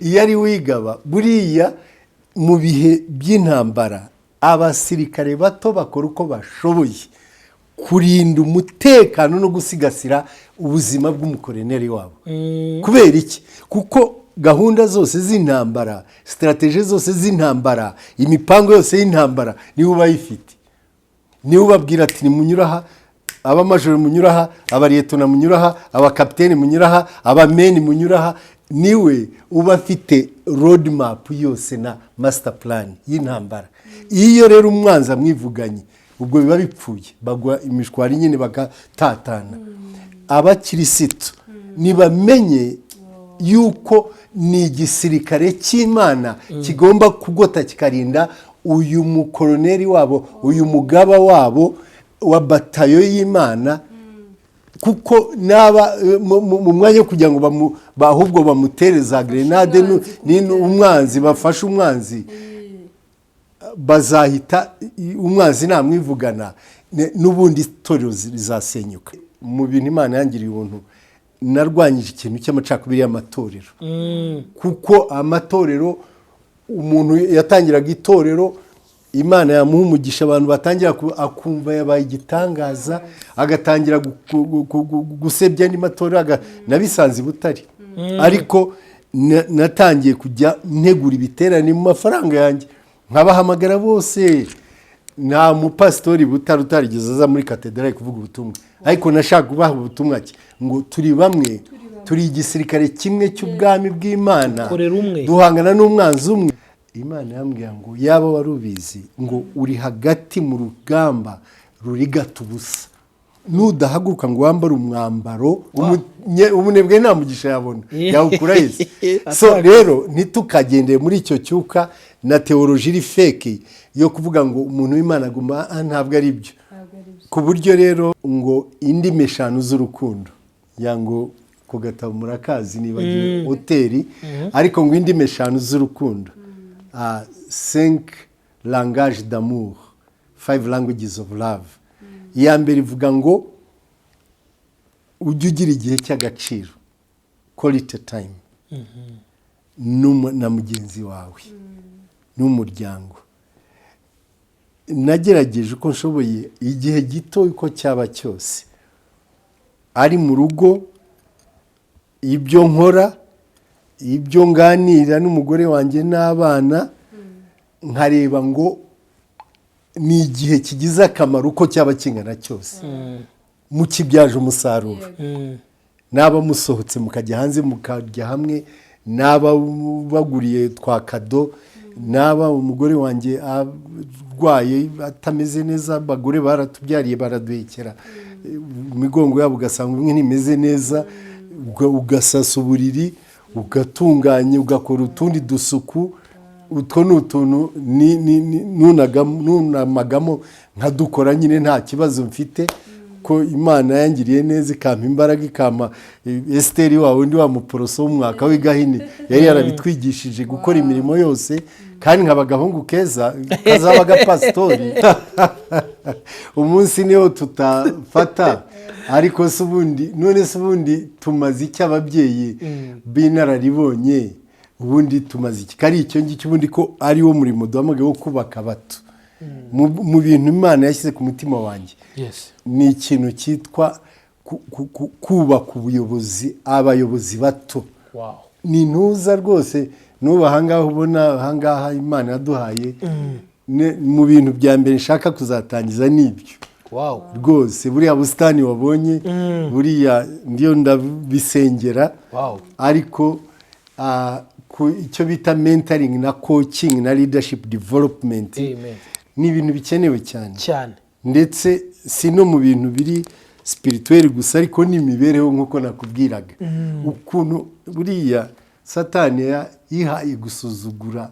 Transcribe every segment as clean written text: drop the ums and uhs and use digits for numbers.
Iyo ari wigaba, buriya mu bihe by'intambara abasirikare bato bakora uko bashoboye kurinda umutekano no gusigasira ubuzima bw'umukoroneri wabo. Kubera iki? Kuko gahunda zose z'intambara, stratégie zose z'intambara, imipango yose y'intambara niwe uba ayifite. Niwe ubabwira ati: "Nimunyura aha, abamajoro munyura aha, abariyetona munyura aha, abakapiteni munyura aha, abameni munyura aha." Niwe uba afite road map yose na master plan y'intambara. Iyo rero umwanzi amwivuganye, ubwo biba bipfuye, bagwa imishwari nyine bagatatana. Abakirisitu ntibamenye yuko ni igisirikare cy'Imana kigomba kugota kikarinda uyu mukoroneri wabo, uyu mugaba wabo wa batayo y'Imana, kuko naba mu mwanya wo kugira ngo ahubwo bamutere za grenade umwanzi. Umwanzi bafashe umwanzi, bazahita umwanzi namwivugana n'ubundi itorero rizasenyuka. Mu bintu Imana yangiriye ubuntu, narwanyije ikintu cy'amacakubiri y'amatorero, kuko amatorero, umuntu yatangiraga itorero, Imana yamuha umugisha, abantu batangira akumva yabaye igitangaza, agatangira gusebya andi matorero. Nabisanze i Butare, ariko natangiye kujya ntegura ibiterane mu mafaranga yanjye, nkabahamagara bose. Nta mupasitori Butare utarigeze aza muri katedrali kuvuga ubutumwa. Ariko nashaka kubaha ubutumwa ki? Ngo turi bamwe, turi igisirikare kimwe cy'ubwami bw'Imana. Korera umwe. Duhangana n'umwanzi umwe. Imana yambwira ngo yaba wari ubizi ngo uri hagati mu rugamba rurigata ubusa, nudahaguruka ngo wambare umwambaro, umunebwe nta mugisha yabona, yawukura hese? So rero ntitukagendere muri icyo cyuka na théologie iri fake yo kuvuga ngo umuntu w'Imana aguma. Ah, ntabwo ari byo. Ntabwo ari byo. Ku buryo rero ngo indimi eshanu z'urukundo, ya ngo ku gatabo murakazi, nibagiwe hoteli, ariko ngo indimi eshanu z'urukundo, cinq langages d'amour, five languages of love. Iya mbere ivuga ngo ujye ugira igihe cy'agaciro, quality time, na mugenzi wawe n'umuryango. Nagerageje uko nshoboye, igihe gito uko cyaba cyose, ari mu rugo, ibyo nkora, ibyo nganira n'umugore wanjye n'abana, nkareba ngo ni igihe kigize akamaro uko cyaba kingana cyose, mukibyaje umusaruro. Naba musohotse mukajya hanze mukarya hamwe, naba baguriye twa cadeau, naba umugore wanjye arwaye atameze neza, abagore baratubyariye baraduhekera imigongo yabo, ugasanga umwe ntimeze neza, ugasasa uburiri, ugatunganya, ugakora utundi dusuku. Utwo ni utuntu nunamagamo nkadukora nyine, nta kibazo mfite, ko Imana yangiriye neza ikampa imbaraga, ikampa Esiteri wa wundi wa muporoso w'umwaka w'igahini yari yarabitwigishije gukora imirimo yose, kandi nkaba agahungu keza kazaba agapasitori umunsi niyo tutafata. Ariko se ubundi, none se ubundi tumaze iki? Ababyeyi b'inararibonye ubundi tumaze iki? Kari icyo ngicyo ubundi, ko ari wo murimo duhamagaye wo kubaka abato. Mu bintu Imana yashyize ku mutima wanjye ni ikintu cyitwa kubaka ubuyobozi, abayobozi bato. Ni intuza rwose. N'ubu ahangaha ubona, ahangaha Imana yaduhaye, mu bintu bya mbere nshaka kuzatangiza ni ibyo. Rwose buriya busitani wabonye, buriya ndiyo ndabisengera. Ariko ku icyo bita mentoring na coaching na leadership development ni ibintu bikenewe cyane. Cyane. Ndetse si no mu bintu biri spirituel gusa, ariko n'imibereho, nk'uko nakubwiraga ukuntu buriya Satani yihaye gusuzugura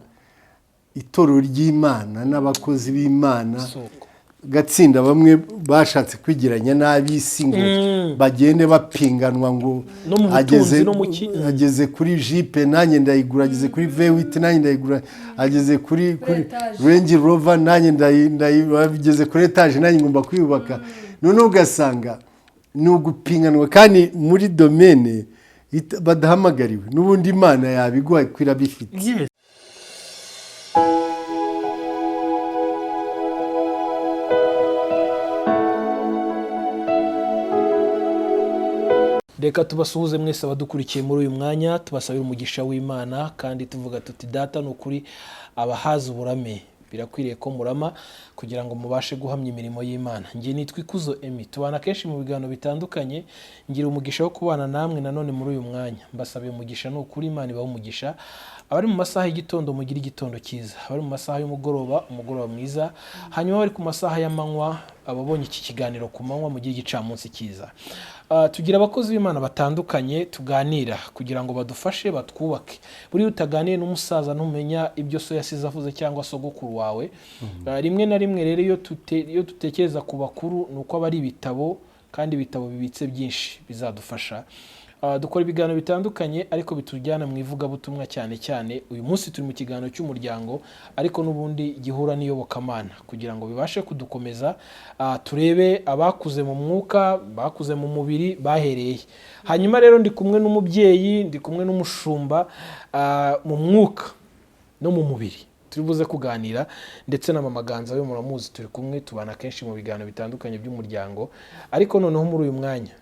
itorero ry'Imana n'abakozi b'Imana. Soko. Gatsinda bamwe bashatse kwigiranya n'ab'isi ngo bagende bapinganwa ngo No mu butunzi, no mu ki- ageze kuri Jeep nanjye ndayigura, ageze kuri V8 nanjye ndayigura, ageze kuri étage. Range Rover nanjye ageze kuri étage nanjye ngomba kwiyubaka. Noneho ugasanga ni ugupinganwa kandi muri domaine. Badahamagariwe n'ubundi Imana yabiguha kuko irabifite. Reka tubasuhuze mwese abadukurikiye muri uyu mwanya, tubasabire umugisha w'Imana kandi tuvuga tuti: "Data ni ukuri abahaza uburame, birakwiriye ko murama kugira ngo mubashe guhamya imirimo y'Imana." Njye nitwa Ikuzo Emi, tubana kenshi mu biganiro bitandukanye, ngira umugisha wo kubana namwe nanone muri uyu mwanya. Mbasabiye umugisha, ni ukuri Imana ibahe umugisha. Abari mu masaha y'igitondo, mugire igitondo cyiza; abari mu masaha y'umugoroba, umugoroba mwiza; hanyuma abari ku masaha y'amanywa, ababonye iki kiganiro ku manywa, mugire igicamunsi cyiza. Tugira abakozi b'Imana batandukanye tuganira kugira ngo badufashe, batwubake. Buriya utaganiye n'umusaza ntumenya ibyo so yasize avuze cyangwa sogokuru wawe. Rimwe na rimwe rero iyo dutekereza ku bakuru, ni uko aba ari ibitabo, kandi ibitabo bibitse byinshi bizadufasha. Dukora ibiganiro bitandukanye ariko bitujyana mu ivugabutumwa cyane cyane. Uyu munsi turi mu kiganiro cy'umuryango, ariko n'ubundi gihura n'iyobokamana kugira ngo bibashe kudukomeza. Turebe abakuze mu mwuka, bakuze mu mubiri, bahereye he. Hanyuma rero ndi kumwe n'umubyeyi, ndi kumwe n'umushumba mu mwuka no mu mubiri, turi buze kuganira, ndetse na Mama Ganza we muramuzi, turi kumwe, tubana kenshi mu biganiro bitandukanye by'umuryango. Ariko noneho muri uyu mwanya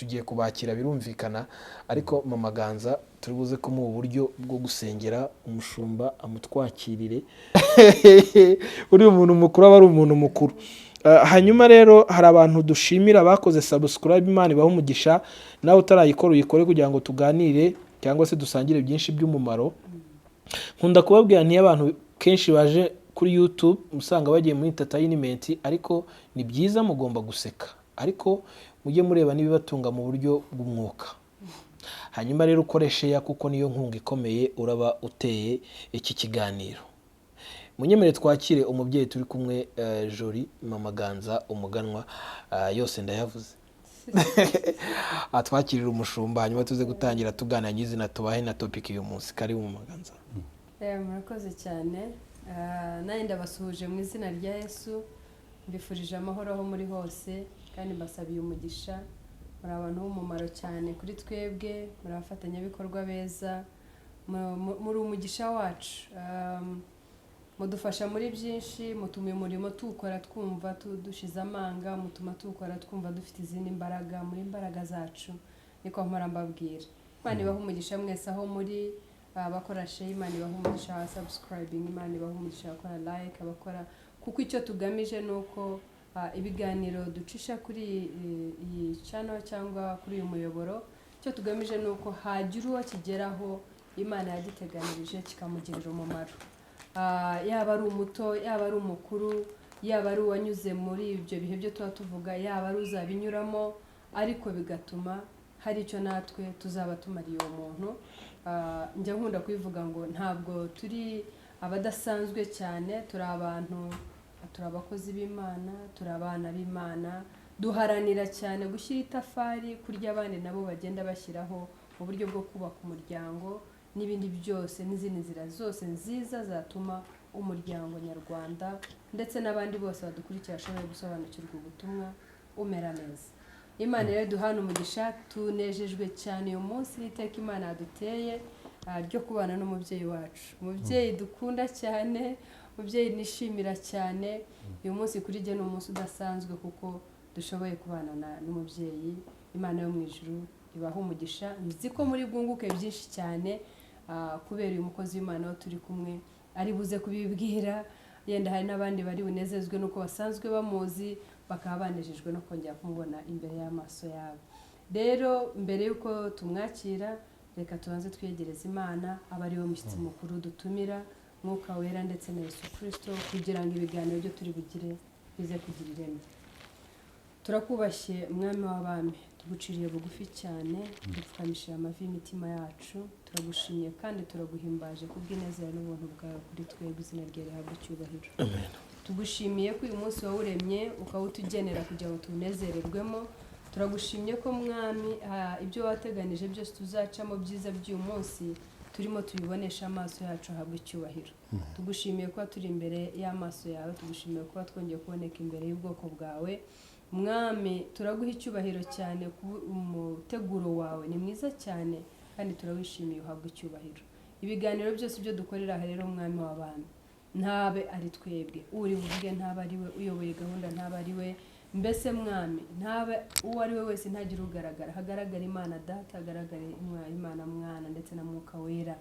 tugiye kubakira, birumvikana, ariko Mama Ganza turi buze kumuha uburyo bwo gusengera umushumba, amutwakirire. Uriya umuntu mukuru aba ari umuntu mukuru. Hanyuma rero hari abantu dushimira bakoze subscribe, Imana ibahe umugisha. Nawe utarayikora uyikore kugira ngo tuganire cyangwa se dusangire byinshi by'umumaro. Nkunda kubabwira, niyo abantu kenshi baje kuri YouTube usanga bagiye muri entertainment, ariko ni byiza, mugomba guseka, ariko mujye mureba n'ibibatunga mu buryo bw'umwuka. Hanyuma rero ukoreshe ya, kuko niyo nkunga ikomeye uraba uteye iki kiganiro. Munyemere twakire umubyeyi turi kumwe, Jolie Mama Ganza Umuganwa, yose ndayavuze, atwakirira umushumba, hanyuma tuze gutangira tuganira nyizina, tubahe na topic uyu munsi. Karibu, Mama Ganza. Murakoze cyane. Nanjye ndabasuhuje mu izina rya Yesu, mbifurije amahoro aho muri hose kandi mbasabiye umugisha. Muri abantu b'umumaro cyane kuri twebwe, muri abafatanyabikorwa beza, muri umugisha wacu. Mudufasha muri byinshi, mutuma uyu murimo tuwukora twumva dushize amanga, mutuma tuwukora twumva dufite izindi mbaraga, muri imbaraga zacu, niko mpora mbabwira. Imana ibahe umugisha mwese aho muri, abakora share, Imana ibahe umugisha, aba subscribing, Imana ibahe umugisha, abakora like, abakora, kuko icyo tugamije ni uko ibiganiro ducisha kuri iyi channel cyangwa kuri uyu muyoboro, icyo tugamije ni uko hagira uwo kigeraho Imana yagiteganirije kikamugirira umumaro. Yaba ari umuto, yaba ari umukuru, yaba ari uwanyuze muri ibyo bihe byo tuba tuvuga, yaba ari uzabinyuramo, ariko bigatuma hari icyo natwe tuzaba tumariye uwo muntu. Njya nkunda kubivuga ngo ntabwo turi abadasanzwe cyane, turi abantu, turi abakozi b'Imana, turi abana b'Imana, duharanira cyane gushyira itafari kurya abandi nabo bagenda bashyiraho mu buryo bwo kubaka umuryango n'ibindi byose n'izindi nzira zose nziza zatuma umuryango nyarwanda ndetse n'abandi bose badukurikira bashoboye gusobanukirwa ubutumwa umera neza. Imana rero duhana umugisha. Tunejejwe cyane uyu munsi n'iteka Imana yaduteye ryo kubana n'umubyeyi wacu, umubyeyi dukunda cyane, umubyeyi nishimira cyane. Uyu munsi kuri jye ni umunsi udasanzwe kuko dushoboye kubana n'umubyeyi. Imana yo mu ijuru ibaha umugisha. Nzi ko muri bwunguke byinshi cyane kubera uyu mukozi w'Imana wo turi kumwe, ari buze kubibwira. Yenda hari n'abandi bari bunezezwe n'uko basanzwe bamuzi, bakaba banejejwe no kongera kumubona imbere y'amaso yabo. Rero mbere y'uko tumwakira, reka tubanze twiyegereze Imana, aba ari we mushyitsi mukuru dutumira, Mwuka Wera ndetse na Yesu Kirisito, kugira ngo ibiganiro byo turi bugire bize kugira ireme. Turakubashye, Mwami w'abami, tuguciriye bugufi cyane, dupfukamishije amavi y'imitima yacu. Turagushimye kandi turaguhimbaje kubw'ineza yawe n'ubuntu bwawe kuri twebwe. Izina ryawe rihabwe icyubahiro. Tugushimiye ko uyu munsi wawuremye ukawutugenera kugira ngo tuwunezererwemo. Turagushimye ko, Mwami, ibyo wateganije byose tuzacamo byiza by'uyu munsi turimo tubibonesha amaso yacu. Ahabwa icyubahiro. Tugushimiye kuba turi imbere y'amaso yawe, tugushimiye kuba twongeye kuboneka imbere y'ubwoko bwawe. Mwami, turaguha icyubahiro cyane ku umuteguro wawe ni mwiza cyane kandi turawishimiye, uhabwa icyubahiro. Ibiganiro byose ibyo dukorera aha rero, Mwami w'abami, ntabe ari twebwe uri buvuge, ntabe ari we uyoboye gahunda, ntabe ari we mbese, Mwami, ntabe uwo ari we wese, ntagire ugaragara, hagaragara Imana Data, hagaragare Imana Mwana ndetse na Mwuka Wera.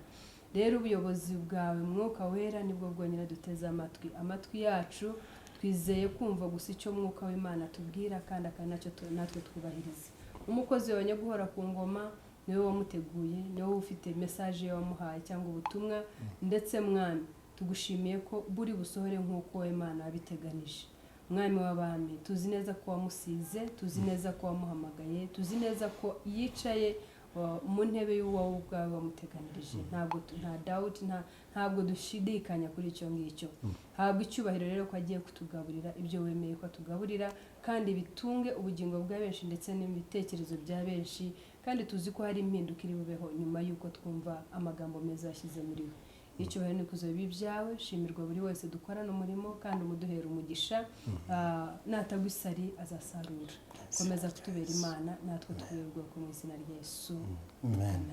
Rero ubuyobozi bwawe, Mwuka Wera, nibwo bwonyine duteze amatwi yacu. Twizeye kumva gusa icyo Mwuka w'Imana atubwira, kandi akaba nacyo natwe twubahiriza. Umukozi wawe guhora ku ngoma, niwe wamuteguye, niwe ufite message ye wamuhaye cyangwa ubutumwa. Ndetse Mwami, tugushimiye ko buri busohore nk'uko Imana yabiteganije. Mwami w'abami, tuzi neza ko wamusize, tuzi neza ko wamuhamagaye, tuzi neza ko yicaye mu ntebe y'uwowe ubwawe wamuteganirije. Ntabwo nta doubt, ntabwo dushidikanya kuri icyo ngicyo. Habwa icyubahiro rero ko agiye kutugaburira ibyo wemeye ko atugaburira, kandi bitunge ubugingo bwa benshi ndetse n'ibitekerezo bya benshi. Kandi tuzi ko hari impinduka iri bubeho nyuma y'uko twumva amagambo meza yashyize muri we. Icyubahiro n'ikuzo bibe ibyawe. Shimirwa buri wese dukorana umurimo, kandi umuduhera umugisha. Natagwa isari azasarura. Komeza kutubera Imana, natwe tubere ubwoko, mu izina rya Yesu, amen.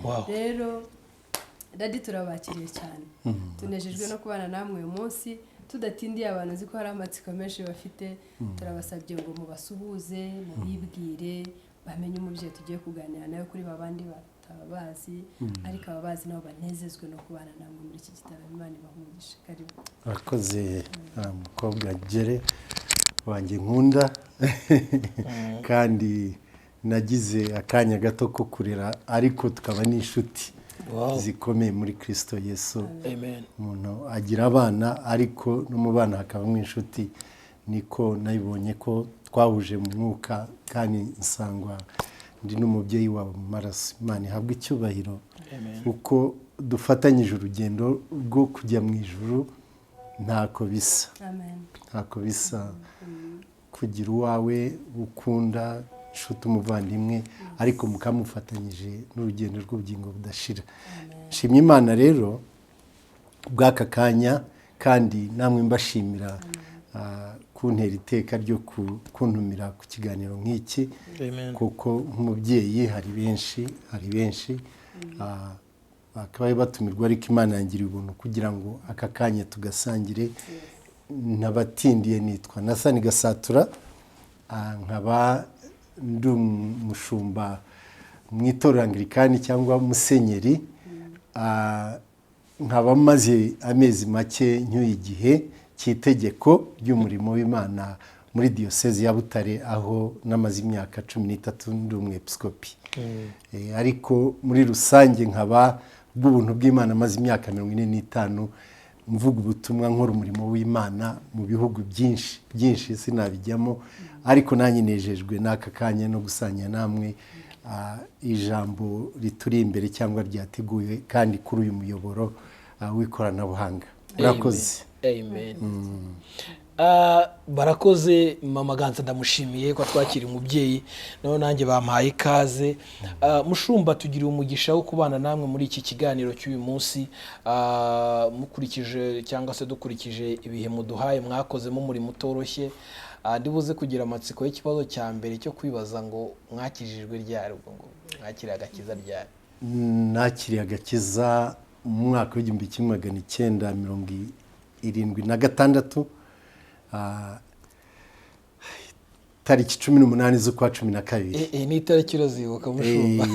Wow. Rero Daddy, turabakiriye cyane, tunejejwe no kubana namwe uyu munsi. Tudatindiye abantu, nzi ko hari amatsiko menshi bafite, turabasabye ngo mubasuhuze, mubibwire, bamenye umubyeyi tugiye kuganira nawe, kuri babandi batabazi, ariko ababazi nabo banezezwe no kubana namwe muri iki gitaramo. Imana ibahe umugisha. Karibu. Urakoze, mukobwa Gere wanjye nkunda, kandi nagize akanya gato ko kurera, ariko tukaba n'inshuti zikomeye muri Kirisito Yesu. Amen. Umuntu agira abana, ariko no mu bana hakabamo inshuti. Niko nabibonye ko twahuje mu mwuka, kandi nsangwa ndi n'umubyeyi wawe mu maraso. Imana ihabwe icyubahiro Amen. uko dufatanyije urugendo rwo kujya mu ijuru. Ntako bisa. Amen. Ntako bisa kugira uwawe ukunda, inshuti, umuvandimwe, ariko mukamufatanyije n'urugendo rw'ubugingo budashira. Nshimye Imana rero bw'aka kanya, kandi namwe mbashimira kuntera iteka ryo kuntumira ku kiganiro nk'iki, Amen. kuko nk'umubyeyi hari benshi bakabaye batumirwa, ariko Imana yangiriye ubuntu kugira ngo aka kanya tugasangire. Ntabatindiye, nitwa Nasani Gasatura, nkaba ndi umushumba mu itorero Anglikani cyangwa musenyeri, nkaba maze amezi make ncyuye igihe cy'itegeko ry'umurimo w'Imana muri Diyosezi ya Butare, aho namaze imyaka 13 ndi umwepisikopi. Ariko muri rusange nkaba bw'ubuntu bw'Imana maze imyaka 45 mvuga ubutumwa, nkora umurimo w'Imana mu bihugu byinshi byinshi, sinabijyamo. Ariko nanjye nejejwe n'aka kanya no gusangira namwe ijambo rituri imbere cyangwa ryateguwe, kandi kuri uyu muyoboro w'ikoranabuhanga. Murakoze. Amen. Barakoze Mama Ganza, ndamushimiye ko twakira umubyeyi nawe, nanjye bampaye ikaze. Mushumba, tugiriye umugisha wo kubana namwe muri iki kiganiro cy'uyu munsi. Mukurikije cyangwa se dukurikije ibihe muduhaye, mwakozemo umurimo utoroshye. Ndibuze kugira amatsiko y'ikibazo cya mbere cyo kwibaza ngo mwakijijwe ryari, ubwo ngo mwakiriye agakiza ryari? Nakiriye agakiza mu mwaka w'1976, tariki 18 z'ukwa 12. Eh, ni itariki urazibuka, mushumba?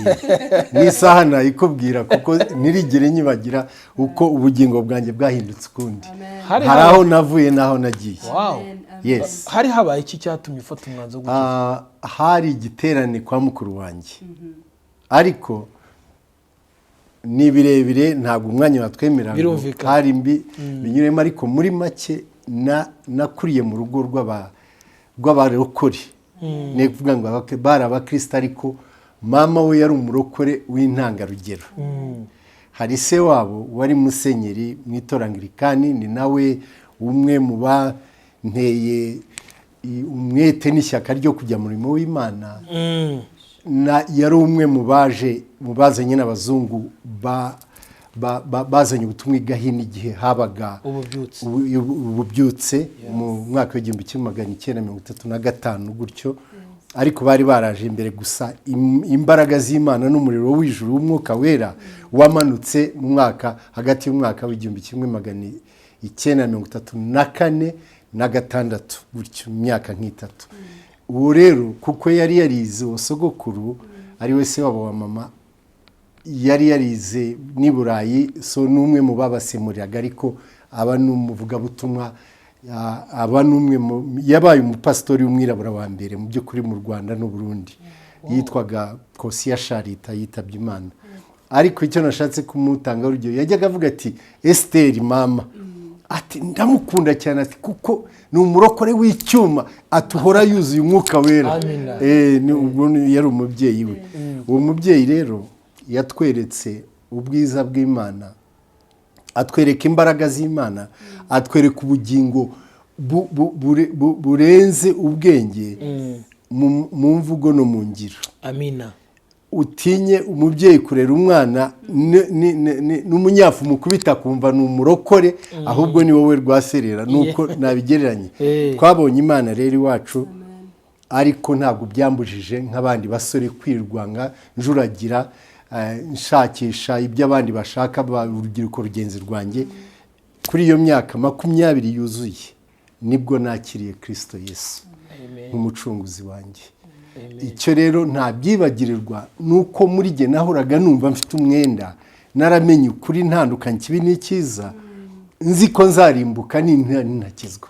N'isaha nayikubwira, kuko ntirigere nyibagira uko ubugingo bwanjye bwahindutse ukundi. Amen. Hari Hari aho navuye n'aho nagiye. Wow. Amen. Amen. Yes. Hari habaye iki cyatumye ufata umwanzuro wo gukizwa? Hari igiterane kwa mukuru wanjye, ariko ni birebire, ntabwo umwanya watwemerera ngo Birumvikana. hari mbi binyuremo, ariko muri make nakuriye mu rugo rw'abarokore. Ni ukuvuga ngo bari abakristo, ariko mama we yari umurokore w'intangarugero. Hari se wabo wari musenyeri mu itorero Anglikani, ni nawe umwe mu banteye umwete n'ishyaka ryo kujya mu murimo w'Imana. Na yari umwe mu baje mu bazanye n'abazungu. bazanye ubutumwa i Gahini igihe habaga Ububyutse. Ububyutse mu mwaka wa 1935 gutyo, ariko bari baraje imbere gusa imbaraga z'Imana n'umuriro w'ijuru w'umwuka wera wamanutse mu mwaka hagati y'umwaka wa 1934 na 6 gutyo, mu myaka nk'itatu. Uwo rero kuko yari yarize, uwo sogokuru ari we se wabo wa mama yari yarize n'i Burayi, so n'umwe mu babasemuriraga, ariko aba n'umuvugabutumwa, aba n'umwe yabaye umupasitori w'umwirabura wa mbere mu by'ukuri mu Rwanda n'u Burundi, yitwaga Kosiya Sharita, yitabye Imana. Ariko icyo nashatse kumutanga urugero, yajyaga avuga ati: "Esiteri mama," ati, "ndamukunda cyane," ati, "kuko ni umurokore w'icyuma," ati, "uhora yuzuye umwuka wera." Amina. Ubwo yari umubyeyi we. Uwo mubyeyi rero yatweretse ubwiza bw'Imana, atwereka imbaraga z'Imana, atwereka ubugingo burenze ubwenge mu mvugo no mu ngiro. Amina. Utinye umubyeyi kurera umwana n'umunyafu mukubita kumva ni umurokore, ahubwo ni wowe rwaserera, nuko nabigereranye. Twabonye Imana rero iwacu, ariko ntabwo byambujije nk'abandi basore kwirwanga njuragira, nshakisha ibyo abandi bashaka, urubyiruko rugenzi rwanjye. Kuri iyo myaka 20 yuzuye nibwo nakiriye Kirisito Yesu Amen. nk'umucunguzi wanjye. Icyo rero ntabyibagirirwa ni uko muri jye nahoraga numva mfite umwenda, naramenye ukuri, ntandukanye ikibi n'icyiza, nzi ko nzarimbuka nintakizwa,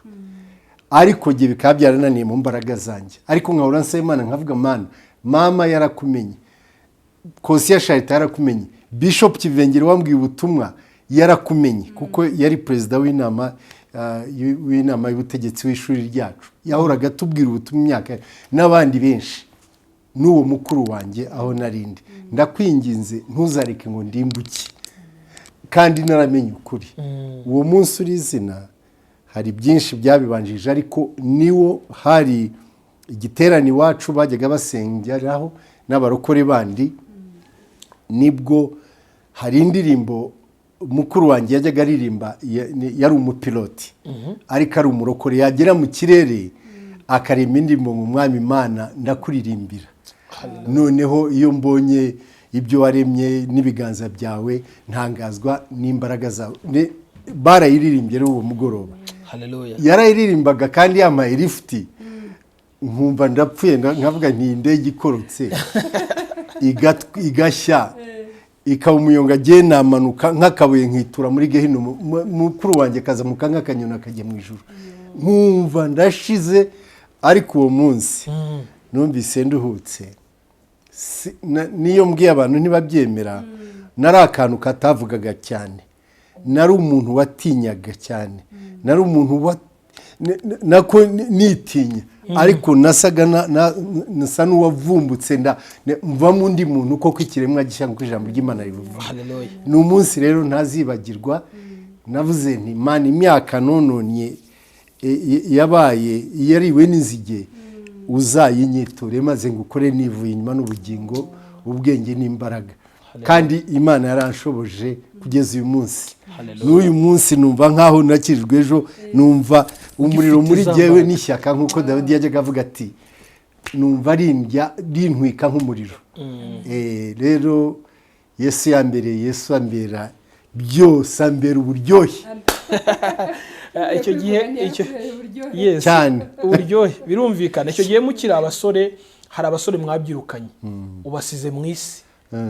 ariko jye bikaba byarananiye mu mbaraga zanjye. Ariko nkahora nsaba Imana, nkavuga: "Mana, mama yarakumenye, Kosiya Sharita yarakumenye, Bishop Kivengeri wambwiye ubutumwa yarakumenye," kuko yari perezida w'inama y'ubutegetsi w'ishuri ryacu, yahoraga atubwira ubutumwa imyaka, n'abandi benshi, n'uwo mukuru wanjye aho narindi. "Ndakwinginze, ntuzareke ngo ndimbuke kandi naramenye ukuri." Uwo munsi uri izina, hari byinshi byabibanjirije, ariko niwo hari igiterane iwacu bajyaga basengeraho n'abarokore bandi. Nibwo hari indirimbo mukuru wanjye yajyaga aririmba, yari umupiloti ariko ari umurokore, yagera mu kirere akaremba indirimbo ngo: "Umwami Imana, ndakuririmbira, noneho iyo mbonye ibyo waremye n'ibiganza byawe, ntangazwa n'imbaraga zawe." Barayiririmbye rero uwo mugoroba. Haleluya. Yarayiririmbaga kandi yambaye lifuti, nkumva ndapfuye, nkavuga nti: "Indege ikorotse igashya ikaba umuyonga, agiye namanuka nk'akabuye nkitura muri gehino, mukuru wanjye akazamuka nk'akanyoni akajya mu ijuru." Nkumva ndashize. Ariko uwo munsi numvise nduhutse. Niyo mbwiye abantu ntibabyemera. Nari akantu katavugaga cyane, nari umuntu watinyaga cyane, nari umuntu nako nitinya, ariko nasaga nasa n'uwavumbutse, mvamo undi muntu koko, ikiremwa gishya nk'uko ijambo ry'Imana ribivuga. Haleluya. Ni umunsi rero ntazibagirwa. Navuze nti: "Mana, imyaka nononye yabaye yariwe n'inzige, uzayinyiture maze ngo ukore nivuye inyuma n'ubugingo, ubwenge n'imbaraga." Kandi Imana yaranshoboje kugeza uyu munsi. Haleluya. N'uyu munsi numva nkaho nakirijwe ejo, numva umuriro Ugifite muri za jyewe mbaraga. n'ishyaka, nk'uko Dawidi yajyaga avuga ati: "Numva rindya rintwika nk'umuriro." Rero Yesu yambereye, Yesu ambera byose, ambera uburyohe. Icyo gihe icyo Uburyohe. Yes. Cyane. Uburyohe, birumvikana. Icyo gihe mukiri abasore, hari abasore mwabyirukanye, ubasize mu isi,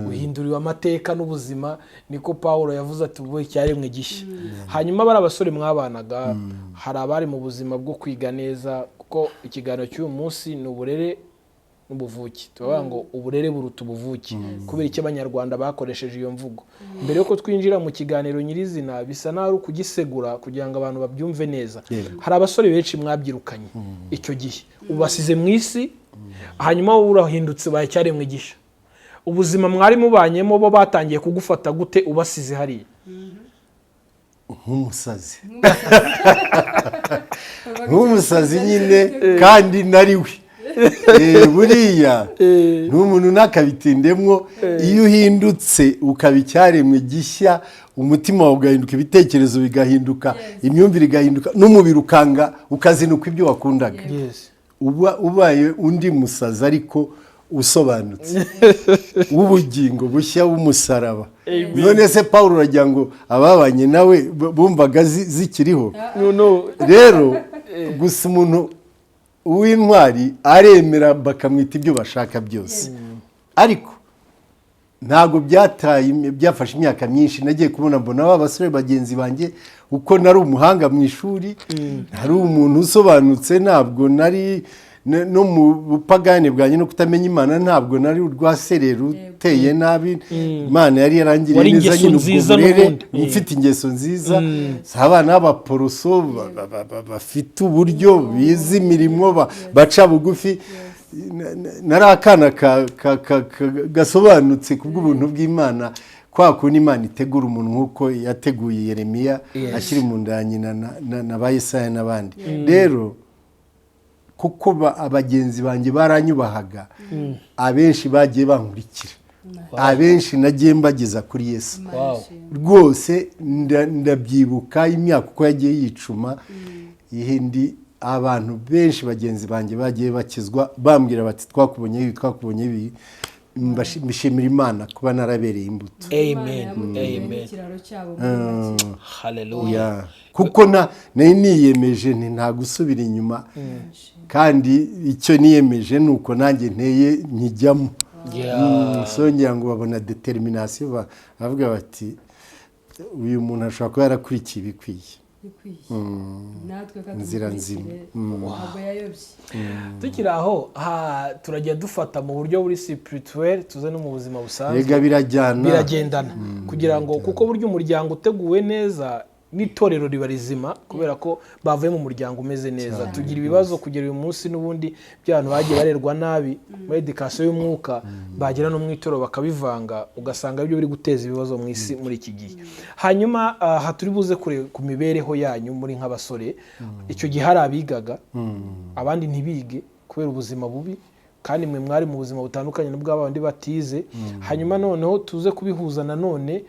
uhinduriwe amateka n'ubuzima, niko Paul yavuze ati: "Ubu icyaremwe gishya." Hanyuma bari abasore mwabanaga, hari abari mu buzima bwo kwiga neza, kuko ikiganiro cy'uyu munsi ni uburere n'ubuvuke. Turavuga ngo uburere buruta ubuvuke. Kubera icyo Abanyarwanda bakoresheje iyo mvugo? Mbere yuko twinjira mu kiganiro nyirizina, bisa n'aho ari ukugisegura kugira ngo abantu babyumve neza. Hari abasore benshi mwabyirukanye icyo gihe, ubasize mu isi, hanyuma wowe urahindutse, ubaye icyaremwe gishya. Ubuzima mwari mubanyemo, bo batangiye kugufata gute ubasize hariya? Nk'umusazi, nk'umusazi nyine, kandi nari we. Buriya n'umuntu ntakabitindemwo. Iyo uhindutse ukaba icyaremwe gishya, umutima wawe ugahinduka, ibitekerezo bigahinduka, imyumvire igahinduka, n'umubiri ukanga, ukazinuka ibyo wakundaga, uba ubaye undi musazi ariko usobanutse w'ubugingo bushya w'umusaraba. None se Paul uragira ngo ababanye nawe bumvaga zikiriho? No, no. Rero gusa umuntu w'intwari aremera bakamwita ibyo bashaka byose, ariko ntabwo byataye, byafashe imyaka myinshi. Nagiye kubona mbona ba basore bagenzi banjye, uko nari umuhanga mu ishuri, nari umuntu usobanutse, ntabwo nari no mu bupagani bwanjye no kutamenya Imana, ntabwo nari urwaserera uteye nabi. Imana yari yarangiriye Wari neza ingeso nyine ubwo nziza burere, n'ubundi. mfite ingeso nziza. Si abana b'abaporoso bafite uburyo bize imirimo, baca bugufi. Nari akana gasobanutse kubw'ubuntu bw'Imana, kwa kundi Imana itegura umuntu nk'uko yateguye Yeremiya akiri mu nda ya nyina na ba Yesaya n'abandi. Rero kuko abagenzi banjye baranyubahaga, abenshi bagiye bankurikira, abenshi nagiye mbageza kuri Yesu. Rwose ndabyibuka imyaka uko yagiye yicuma ihindi, abantu benshi bagenzi banjye bagiye bakizwa bambwira bati: "Twakubonye ibi, twakubonye ibi." Mbishimira Imana kuba narabereye imbuto. Amen, amen. Ikiraro cyabo muri make. Hallelujah. Yeah. Kuko nari niyemeje nti nta gusubira inyuma, kandi icyo niyemeje ni uko nanjye nteye nkijyamo. So ngira ngo babona determination, bavuga bati: "Uyu muntu ashobora kuba yarakurikiye ibikwiye." Bikwiye natwe ko Inzira nzima. tumukurikire, ntabwo yayobye. Tukiri aho, turajya dufata mu buryo buri spirituel, tuze no mu buzima busanzwe. Rega birajyana. Biragendana, kugira ngo kuko burya umuryango uteguwe neza n'itorero riba rizima, kubera ko bavuye mu muryango umeze neza. Tugira ibibazo kugera uyu munsi n'ubundi by'abantu bagiye barerwa nabi muri éducation y'umwuka, bagera no mu itorero bakabivanga, ugasanga aribyo biri guteza ibibazo mu isi muri iki gihe. Hanyuma aha turi buze kure ku mibereho yanyu muri nk'abasore. Icyo gihe hari abigaga, abandi ntibige kubera ubuzima bubi, kandi mwe mwari mu buzima butandukanye n'ubw'abandi batize. Hanyuma noneho tuze kubihuza nanone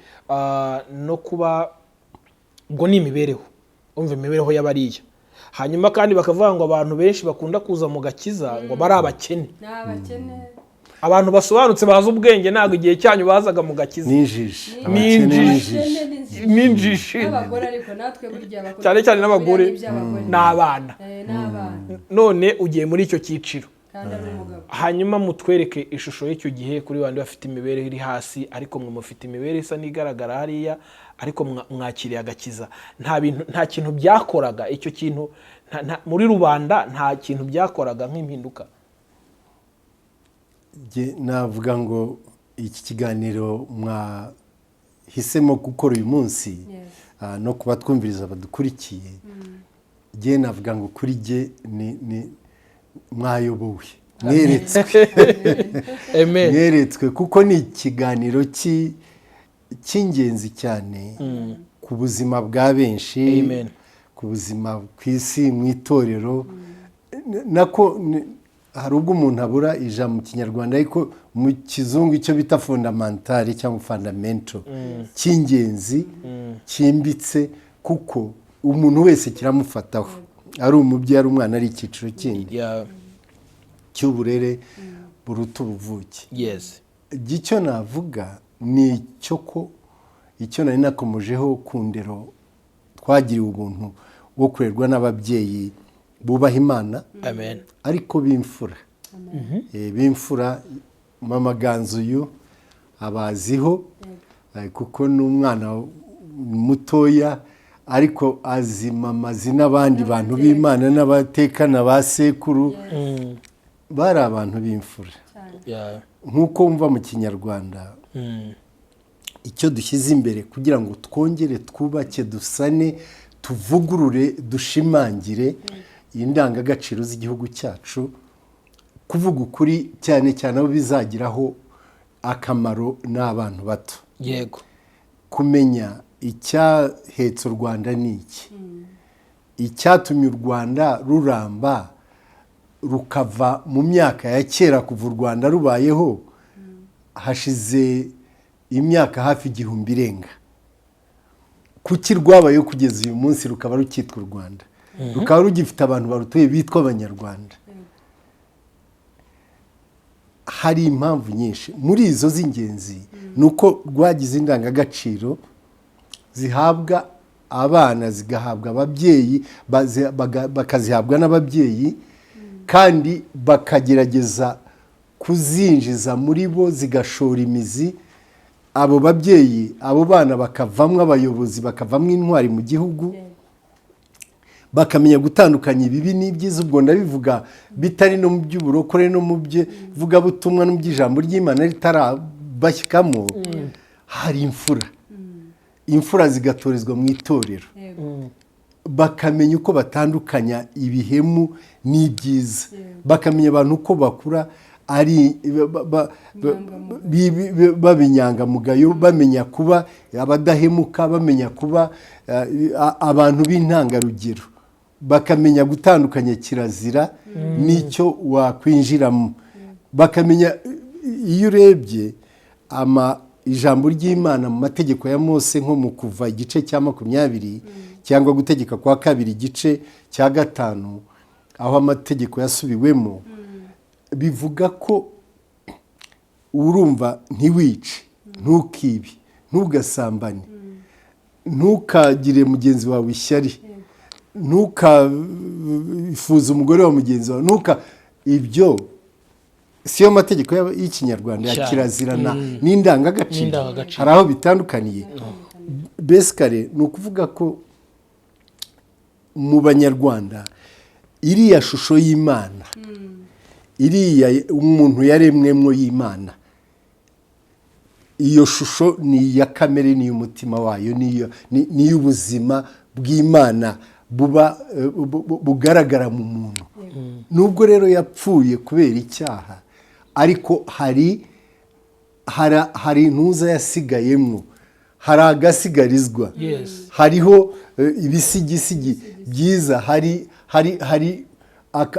no kuba ubwo ni imibereho, umva imibereho y'abariya. Hanyuma kandi bakavuga ngo abantu benshi bakunda kuza mu gakiza ngo bari abakene. Ni abakene. Abantu basobanutse bazi ubwenge ntabwo igihe cyanyu bazaga mu gakiza. N'injiji, abakene. N'injiji. N'injiji. N'injiji. N'abagore, ariko natwe burya bakunda Cyane cyane n'abagore. buriya n'iby'abagore. N'abana. N'abana. None ugiye muri icyo cyiciro kandi ari umugabo. Hanyuma mutwereke ishusho y'icyo gihe kuri bandi bafite imibereho iri hasi, ariko mwe mufite imibereho isa n'igaragara hariya, ariko mwakiriye agakiza. Nta bintu, nta kintu byakoraga icyo kintu, muri rubanda nta kintu byakoraga nk'impinduka. Jye navuga ngo iki kiganiro mwahisemo gukora uyu munsi no kuba twumviriza badukurikiye, jye navuga ngo kuri jye ni mwayobowe, mweretswe. Amen. Mweretswe, kuko ni ikiganiro cy'ingenzi cyane ku buzima bwa benshi, Amen. ku buzima ku isi, mu itorero. Nako hari ubwo umuntu abura ijambo mu Kinyarwanda, ariko mu Kizungu icyo bita fondamental cyangwa fundamental, cy'ingenzi cyimbitse, kuko umuntu wese kiramufataho, ari umubyeyi, ari umwana, ari icyiciro kindi cy'uburere buruta ubuvuke. Icyo navuga ni icyo ko icyo nari nakomojeho ku ndero twagiriwe, ubuntu wo kurerwa n'ababyeyi bubaha Imana, Amen. ariko b'imfura. B'imfura. Mama Ganzu uyu abaziho, kuko ni umwana mutoya, ariko azi mama, azi n'abandi bantu b'Imana n'abatekana ba sekuru, bari abantu b'imfura. Cyane. Nk'uko wumva mu Kinyarwanda, icyo dushyize imbere kugira ngo twongere twubake, dusane, tuvugurure, dushimangire indangagaciro z'igihugu cyacu, kuvuga ukuri, cyane cyane abo bizagiraho akamaro ni abantu bato, kumenya icyahetse u Rwanda ni iki, icyatumye u Rwanda ruramba. Rukava mu myaka ya kera. Kuva u Rwanda rubayeho hashize imyaka hafi 1000 irenga. Kuki rwabayeho kugeza uyu munsi, rukaba rukitwa u Rwanda, rukaba rugifite abantu barutuye bitwa Abanyarwanda? Hari impamvu nyinshi. Muri izo z'ingenzi ni uko rwagize indangagaciro zihabwa abana, zigahabwa ababyeyi, bakazihabwa n'ababyeyi, kandi bakagerageza kuzinjiza muri bo, zigashora imizi. Abo babyeyi, abo bana bakavamo abayobozi, bakavamo intwari mu gihugu, bakamenya gutandukanya ibibi n'ibyiza. Ubwo ndabivuga bitari no mu by'uburokore no mu by'ivugabutumwa no mu by'ijambo ry'Imana ritarabashyikamo. Hari imfura, imfura zigatorezwa mu itorero, bakamenya uko batandukanya ibihemu n'ibyiza, bakamenya abantu uko bakura ari baba inyangamugayo, bamenya kuba abadahemuka, bamenya kuba abantu b'intangarugero, bakamenya gutandukanya kirazira n'icyo wakwinjiramo, bakamenya. Iyo urebye ijambo ry'Imana mu mategeko ya Mose, nko mu Kuva igice cya 20 cyangwa Gutegeka kwa Kabiri igice cya 5, aho amategeko yasubiwemo, bivuga ko urumva: ntiwice, ntukibe, ntugasambane, ntukagire mugenzi wawe ishyari, ntukafuze umugore wa mugenzi wawe, ntuka ibyo. Siyo mategeko y'Ikinyarwanda ya kirazira n'indangagaciro? N'indangagaciro. Hari aho bitandukaniye. Besikare ni ukuvuga ko mu Banyarwanda iriya shusho y'Imana, iriya umuntu yaremwemwo y'Imana, iyo shusho ni iya kamere, ni iy'umutima wayo, ni iy'ubuzima bw'Imana buba bugaragara mu muntu. Nubwo rero yapfuye kubera icyaha, ariko hari intuza yasigayemo, hari agasigarizwa, hariho ibisigisigi byiza, hari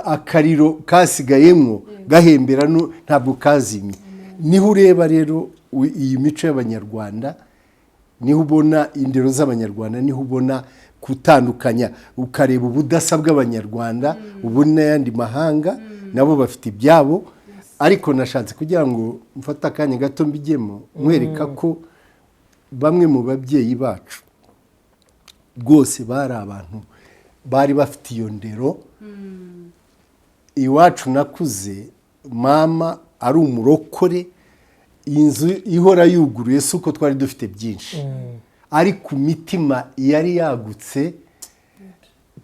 akariro kasigayemo gahembera, ntabwo kazimye. Niho ureba rero iyi mico y'Abanyarwanda, niho ubona indero z'Abanyarwanda, niho ubona gutandukanya, ukareba ubudasa bw'Abanyarwanda. Ubu n'ayandi mahanga nabo bafite ibyabo, ariko nashatse kugira ngo mfate akanya gato mbijyemo, nkwereka ko bamwe mu babyeyi bacu rwose bari abantu bari bafite iyo ndero. Iwacu nakuze mama ari umurokore, inzu ihora yuguruye. Si uko twari dufite byinshi, ariko imitima yari yagutse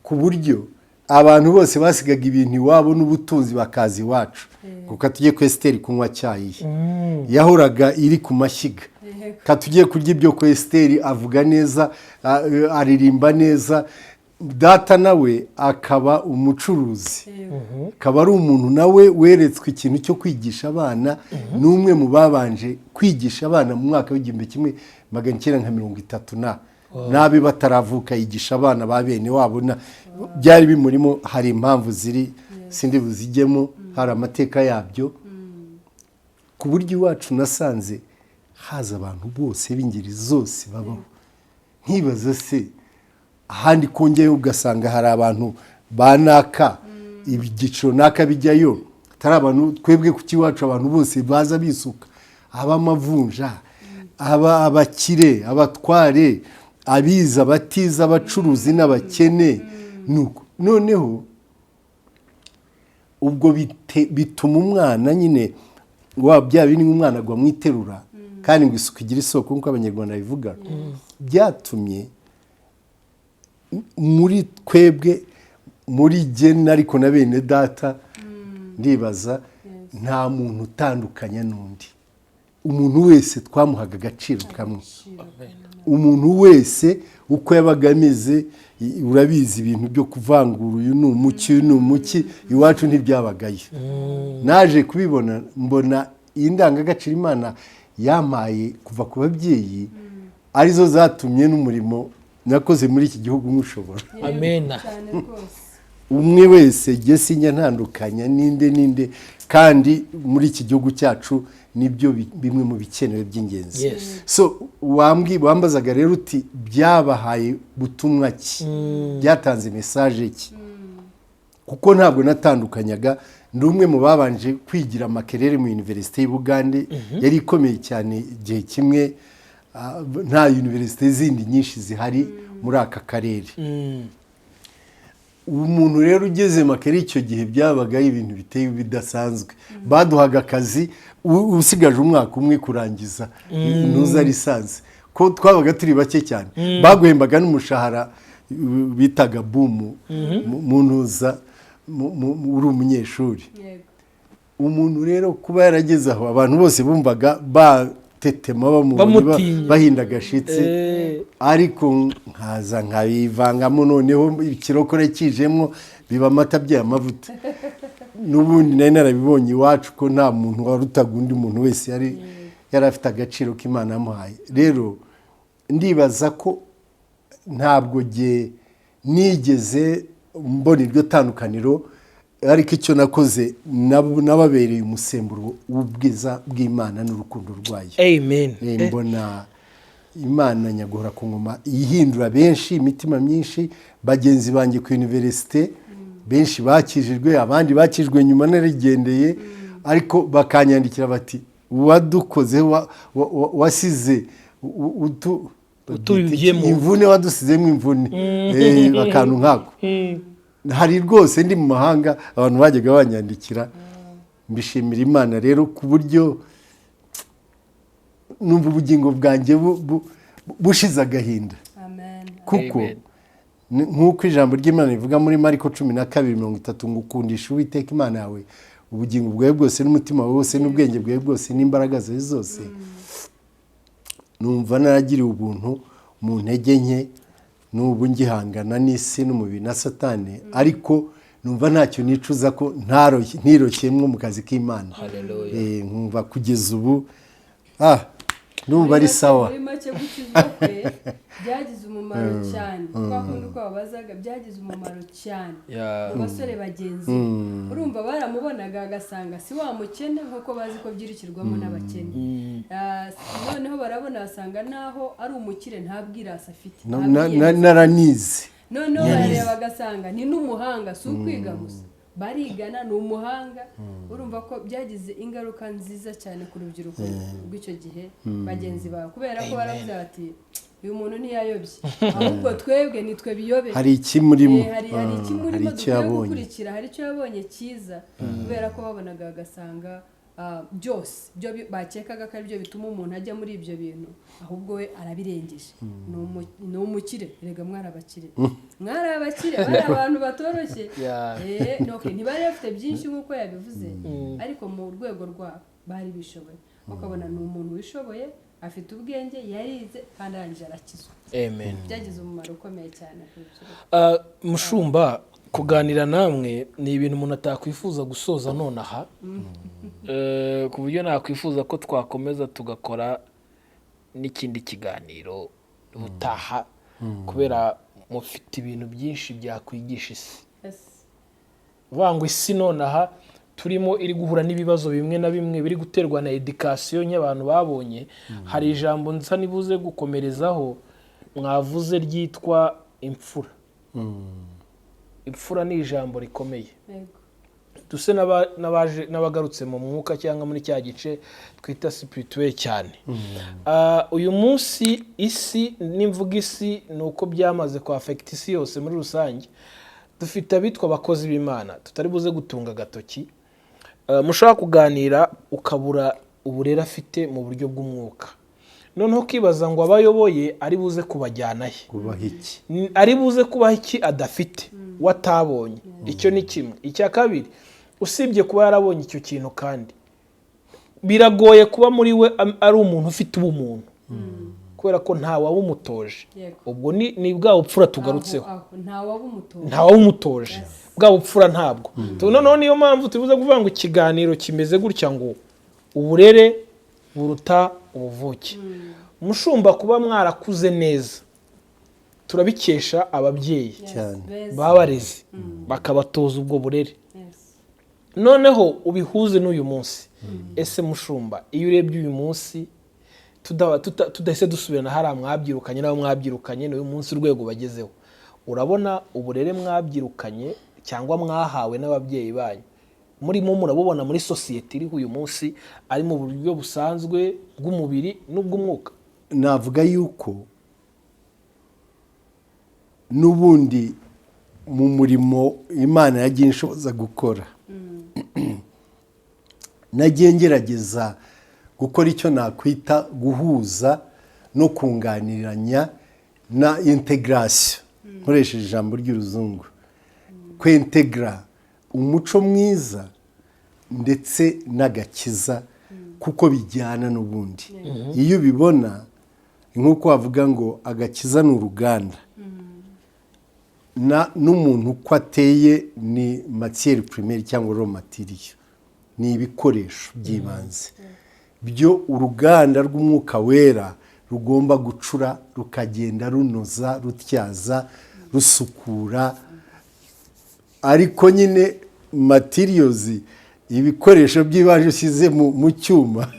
ku buryo abantu bose basigaga ibintu iwabo n'ubutunzi bakaza iwacu, kuko tujye ku Esiteri kunywa cyayi, yahoraga iri ku mashyiga, ka tugiye kurya ibyo ku Esiteri, avuga neza, aririmba neza. Data nawe akaba umucuruzi, akaba ari umuntu nawe weretswe ikintu cyo kwigisha abana. Ni umwe mu babanje kwigisha abana mu mwaka w'1930 na n'abe bataravuka, yigisha abana ba bene wabo byari bimurimo. Hari impamvu ziri sindi buzijyemo, hari amateka yabyo, ku buryo iwacu nasanze haza abantu bose b'ingeri zose babaho. Nkibaza se ahandi kongeye ugasanga hari abantu ba naka, ibyiciro naka bijyayo, atari abantu twebwe. Ku cy'iwacu abantu bose baza bisuka, ab'amavunja, aba abakire, abatware, abize, abatize, abacuruzi n'abakene. Nuko noneho ubwo bituma umwana nyine wa bya bindi, umwana agwa mu iterura, kandi ngo isuku igira isoko nk'uko Abanyarwanda bivuga. Byatumye muri twebwe, muri jye ariko na bene data, ndibaza, nta muntu utandukanya n'undi. Umuntu wese twamuhaga agaciro kamwe, umuntu wese uko yabaga ameze. Urabizi, ibintu byo kuvangura, uyu ni umuki, uyu ni umuki, iwacu ntibyabagayo. Naje kubibona, mbona iyi ndangagaciro Imana yampaye kuva ku babyeyi arizo zatumye n'umurimo nakoze muri iki gihugu nkushobora. Amena. Cyane rwose. Umwe wese jye sinjya ntandukanya ninde ninde, kandi muri iki gihugu cyacu nibyo bimwe mu bikenewe by'ingenzi. So wambazaga rero uti byabahaye butumwa ki, byatanze message ki? Kuko ntabwo natandukanyaga. Ndi umwe mu babanje kwigira Makerere mu université y'u Bugande, yari ikomeye cyane igihe kimwe, nta université zindi nyinshi zihari muri aka karere. Umuntu rero ugeze Makerere icyo gihe byabaga ari ibintu biteye bidasanzwe. Baduhaga akazi usigaje umwaka umwe kurangiza ntuza licence, ko twabaga turi bake cyane. Baguhembaga n'umushahara bitaga bumu mu ntuza uri umunyeshuri. Umuntu rero kuba yarageze aho, abantu bose bumvaga batetema bamubonye, Bamutinya. bahinda agashitsi. Ariko nkaza nkabivangamo, noneho ikirokore kijemo biba amata abyaye amavuta. N'ubundi nari narabibonye iwacu ko nta muntu warutaga undi, muntu wese yari afite agaciro k'Imana yamuhaye. Rero ndibaza ko ntabwo jye nigeze mbona iryo tandukaniro, ariko icyo nakoze nababereye umusemburo w'ubwiza bw'Imana n'urukundo rwayo. Amen. Mbona Imana nyaguhora ku ngoma ihindura benshi, imitima myinshi. Bagenzi banjye ku université benshi bakijijwe, abandi bakijwe nyuma narigendeye, ariko bakanyandikira bati wadukoze wasize Utubibyemo. imvune, wadusizemo imvune. Akantu nk'ako. Hari rwose ndi mu mahanga abantu bajyaga banyandikira, mbishimira Imana rero, ku buryo numva ubugingo bwanjye bushize agahinda. Amen. Kuko Amen. nk'uko ijambo ry'Imana rivuga muri Mariko 12:30 ngo ukundisha Uwiteka Imana yawe ubugingo bwawe bwose n'umutima wawe wose n'ubwenge bwawe bwose n'imbaraga zawe zose. Numva naragiriwe ubuntu mu ntege nke, n'ubu ngihangana n'isi n'umubiri na Satani, ariko numva ntacyo nicuza ko ntiroshyemwo mu kazi k'Imana. Hallelujah. Nkumva kugeza ubu ndumva ari sawa. Muri make, gukizwa kwe byagize umumaro cyane. Kwa kundi uko babazaga, byagize umumaro cyane mu basore bagenzi be. Urumva baramubonaga agasanga si wa mukene nk'uko bazi ko byirukirwamo n'abakene. Noneho barabona basanga naho ari umukire nta bwirasi afite, nta bwiyemezi. Naranize. Noneho barareba bagasanga ni n'umuhanga, si ukwiga gusa, barigana, ni umuhanga. Urumva ko byagize ingaruka nziza cyane ku rubyiruko rw'icyo gihe, bagenzi bawe, kubera ko baravuze bati uyu muntu ntiyayobye, ahubwo twebwe nitwe biyobe. Hari ikimurimo. Hari ikimurimo hari icyo dukwiye yabonye. gukurikira, hari icyo yabonye cyiza, kubera ko babonaga bagasanga byose byo bakekaga ko ari byo bituma umuntu ajya muri ibyo bintu, ahubwo we arabirengeje. Ni umukire. Erega mwari abakire, mwari abakire, bari abantu batoroshye. No, okay, ntibari bafite byinshi nk'uko yabivuze, ariko mu rwego rwabo bari bishoboye. Ukabona ni umuntu wishoboye, afite ubwenge, yarize kandi arangije arakizwa. Amen. Byagize umumaro ukomeye cyane ku rubyiruko. Mushumba, kuganira namwe ni ibintu umuntu atakwifuza gusoza nonaha, ku buryo nakwifuza ko twakomeza tugakora n'ikindi kiganiro ubutaha, kubera mufite ibintu byinshi byakwigisha isi. Uvuga ngo isi nonaha turimo iri guhura n'ibibazo bimwe na bimwe biri guterwa na éducation y'abantu babonye. Hari ijambo nsa nibuze gukomerezaho mwavuze ryitwa imfura. Imfura ni ijambo rikomeye. Duse n'abagarutse mu mwuka cyangwa muri cya gice twita spirituel cyane. Uyu munsi isi, nimvuga isi ni uko byamaze kwafekita isi yose muri rusange, dufite abitwa abakozi b'Imana tutari buze gutunga agatoki. Mushobora kuganira ukabura uburere afite mu buryo bw'umwuka, noneho ukibaza ngo abayoboye ari buze kubajyana he? Kubaha iki? Ari buze kubaha iki adafite, we atabonye? Icyo ni kimwe. Icya kabiri, usibye kuba yarabonye icyo kintu, kandi biragoye kuba muri we ari umuntu ufite ubumuntu, kubera ko nta wawumutoje. Ubwo ni bwa bupfura tugarutseho. Aho nta wabumutoje. Nta wawumutoje bwa bupfura, ntabwo. Noneho niyo mpamvu tubuze kuvuga ngo ikiganiro kimeze gutya, ngo uburere buruta ubuvuke. Mushumba, kuba mwarakuze neza, Turabikesha ababyeyi Yes, Cyane. beza. babareze, bakabatoza ubwo burere. Yes. Noneho ubihuze n'uyu munsi. Ese mushumba, iyo urebye uyu munsi, tudahise dusubirana hariya mwabyirukanye n'abo mwabyirukanye, n'uyu munsi urwego bagezeho, urabona uburere mwabyirukanye cyangwa mwahawe n'ababyeyi banyu murimo murabubona muri sosiyete iriho uyu munsi, ari mu buryo busanzwe bw'umubiri n'ubw'umwuka? Navuga yuko n'ubundi mu murimo Imana yagiye inshoboza gukora, nagiye ngerageza gukora icyo nakwita guhuza no kunganiranya na intégration, nkoresheje ijambo ry'uruzungu, kwentegara umuco mwiza ndetse n'agakiza, kuko bijyana n'ubundi. Iyo ubibona ni nk'uko wavuga ngo agakiza ni uruganda, n'umuntu uko ateye ni matière première cyangwa raw material, ni ibikoresho by'ibanze byo uruganda rw'Umwuka Wera rugomba gucura, rukagenda runoza, rutyaza, rusukura. Ariko nyine materials, ibikoresho by'ibanze ushyize mu cyuma,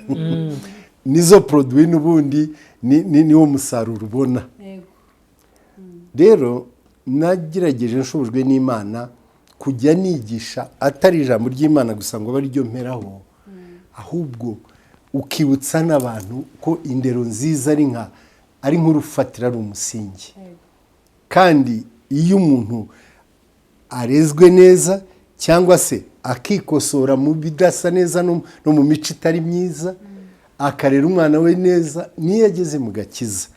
nizo produit n'ubundi niwo musaruro ubona. Rero nagerageje nshobojwe n'Imana kujya nigisha atari ijambo ry'Imana gusa ngo abe ariryo mperaho, ahubwo ukibutsa n'abantu ko indero nziza ari nk'urufatiro, ari umusingi. Kandi iyo umuntu arezwe neza cyangwa se akikosora mu bidasa neza no mu mico itari myiza, akarera umwana we neza, n'iyo ageze mu gakiza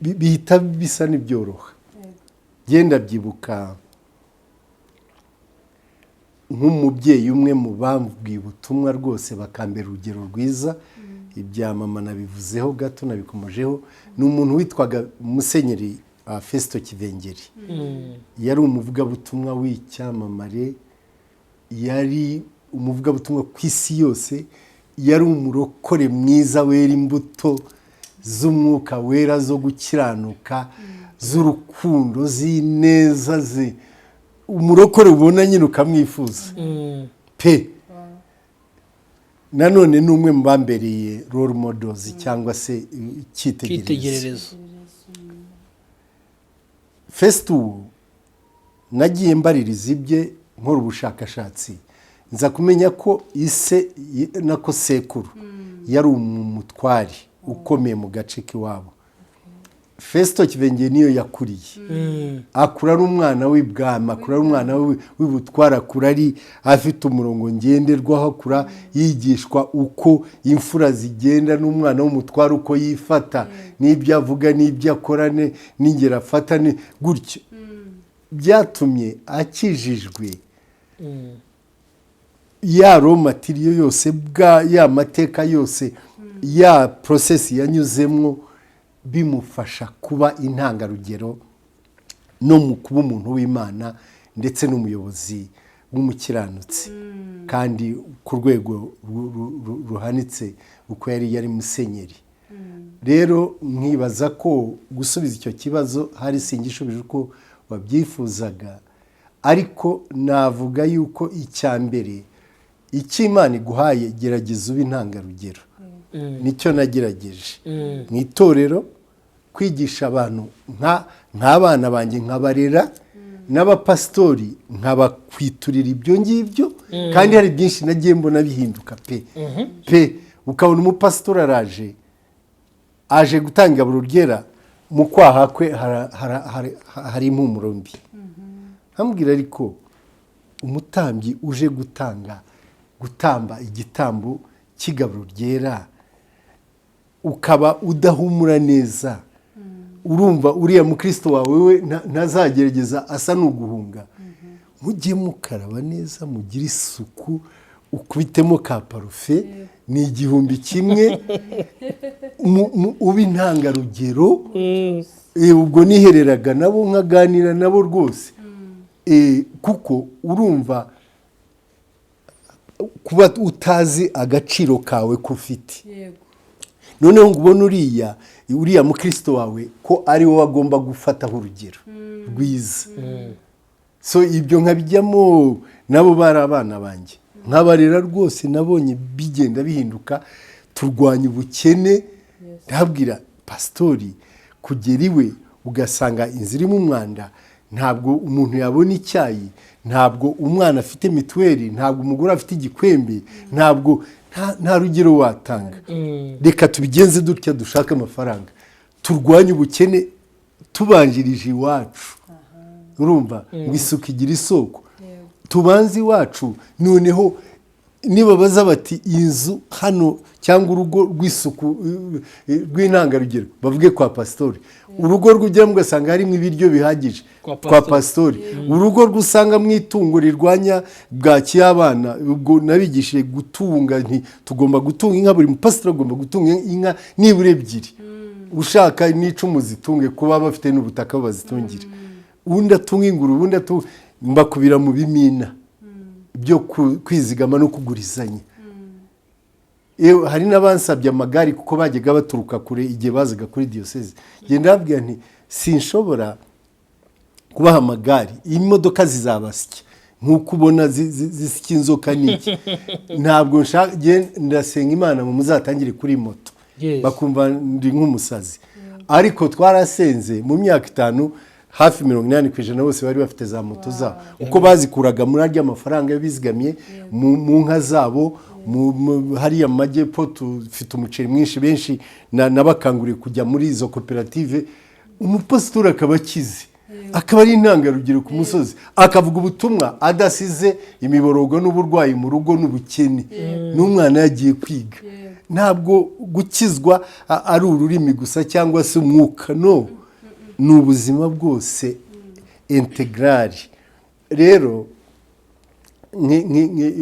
bihita bisa n'ibyoroha. Genda byibuka nk'umubyeyi umwe mu bambwiye ubutumwa rwose bakambera urugero rwiza. Ibya mama nabivuzeho gato, nabikomojeho. Ni umuntu witwaga Musenyeri Fesito Kivengeri. Yari umuvugabutumwa w'icyamamare, yari umuvugabutumwa ku isi yose, yari umurokore mwiza wera imbuto z'Umwuka Wera, zo gukiranuka, z'urukundo, z'ineza, ze umurokore ubona nyine ukamwifuza pe. Nanone ni umwe mu bambereye role models cyangwa se icyitegererezo. Icyitegererezo. Fesito, nagiye mbaririza ibye, nkora ubushakashatsi, nza kumenya ko ise, nako sekuru, yari umutwari ukomeye mu gace k'iwabo. Fesito Kivengeri niyo yakuriye, akura ari umwana w'ibwami, akura ari umwana w'ubutware, akura ari afite umurongo ngenderwaho, akura yigishwa uko imfura zigenda n'umwana w'umutware uko yifata n'ibyo avuga n'ibyo akora n'ingero afata gutyo. Byatumye akijijwe, ya raw material yose bwa ya mateka yose, ya process yanyuzemo, bimufasha kuba intangarugero no mu kuba umuntu w'Imana ndetse n'umuyobozi w'umukiranutsi, kandi ku rwego ruhanitse uko yari musenyeri. Rero nkibaza ko gusubiza icyo kibazo hari singishubije uko wabyifuzaga, ariko navuga yuko icya mbere, icyo Imana iguhaye, gerageza ube intangarugero. Nicyo nagerageje mu itorero, kwigisha abantu nk'abana banjye, nkabarera, n'abapasitori nkabakwiturira ibyo ngibyo. Kandi hari byinshi nagiye mbona bihinduka pe pe. Ukabona umupasitori araje, aje gutanga igaburo ryera, mu kwaha kwe hari impumuro mbi. Nkambwira, ariko umutambyi uje gutamba igitambo cy'igaburo ryera, ukaba udahumura neza, urumva uriya mukristo wawe we ntazagerageza asa n'uguhunga? Mujye mukaraba neza, mugire isuku, ukubitemo ka parufe, ni 1000, ube intangarugero. Ubwo nihereraga nabo, nkaganira nabo rwose. Kuko urumva kuba utazi agaciro kawe ko ufite, noneho ngo ubone uriya Uriya mukristo wawe ko ari wowe agomba gufataho urugero rwiza. So ibyo nkabijyamo, nabo bari abana banjye, nkabarera rwose. Nabonye bigenda bihinduka, turwanya ubukene. Ndabwira pasitori, kugera iwe ugasanga inzu irimo umwanda, ntabwo umuntu yabona icyayi, ntabwo umwana afite mituweli, ntabwo umugore afite igikwembe, ntabwo nta rugero watanga. Reka tubigenze dutya, dushake amafaranga, turwanye ubukene tubanjirije iwacu. Urumva ngo isuku igira isoko. Tubanze iwacu, noneho nibabaza bati inzu hano cyangwa urugo rw'isuku rw'intangarugero, bavuge kwa pasitori. Urugo rw'ugeramo ugasanga harimo ibiryo bihagije, Kwa kwa pasitori. Urugo rw'usanga mu itungo rirwanya bwaki y'abana, ubwo nabigishije gutunga, nti tugomba gutunga inka, buri mupasitori agomba gutunga inka nibura ebyiri, ushaka n'icumu zitunge, kuba bafite n'ubutaka bazitungira, undi atunga ingurube, undi atunga. Mbakubira mu bimina byo kwizigama no kugurizanya. Yewe, hari n'abansabye amagare kuko bajyaga baturuka kure igihe bazaga kuri diyoseze. Ngenda ndababwira nti sinshobora kubaha amagare, imodoka zizabasya nk'uko ubona zisya inzoka n'iki. Ntabwo nshaka, njye ndasenga Imana ngo muzatangire kuri moto. Bakumva ndi nk'umusazi, ariko twarasenze, mu myaka 5 hafi 80% bose bari bafite za moto zabo, uko bazikuraga muri arya mafaranga bizigamiye mu nka zabo. Hariya mu majyepfo dufite umuceri mwinshi, benshi nabakanguriye kujya muri izo koperative. Umupasitori akaba akize, akaba ari intangarugero ku musozi, akavuga ubutumwa adasize imiborogo n'uburwayi mu rugo n'ubukene, n'umwana yagiye kwiga. Ntabwo gukizwa ari ururimi gusa cyangwa se umwuka, no ni ubuzima bwose intégrale. Rero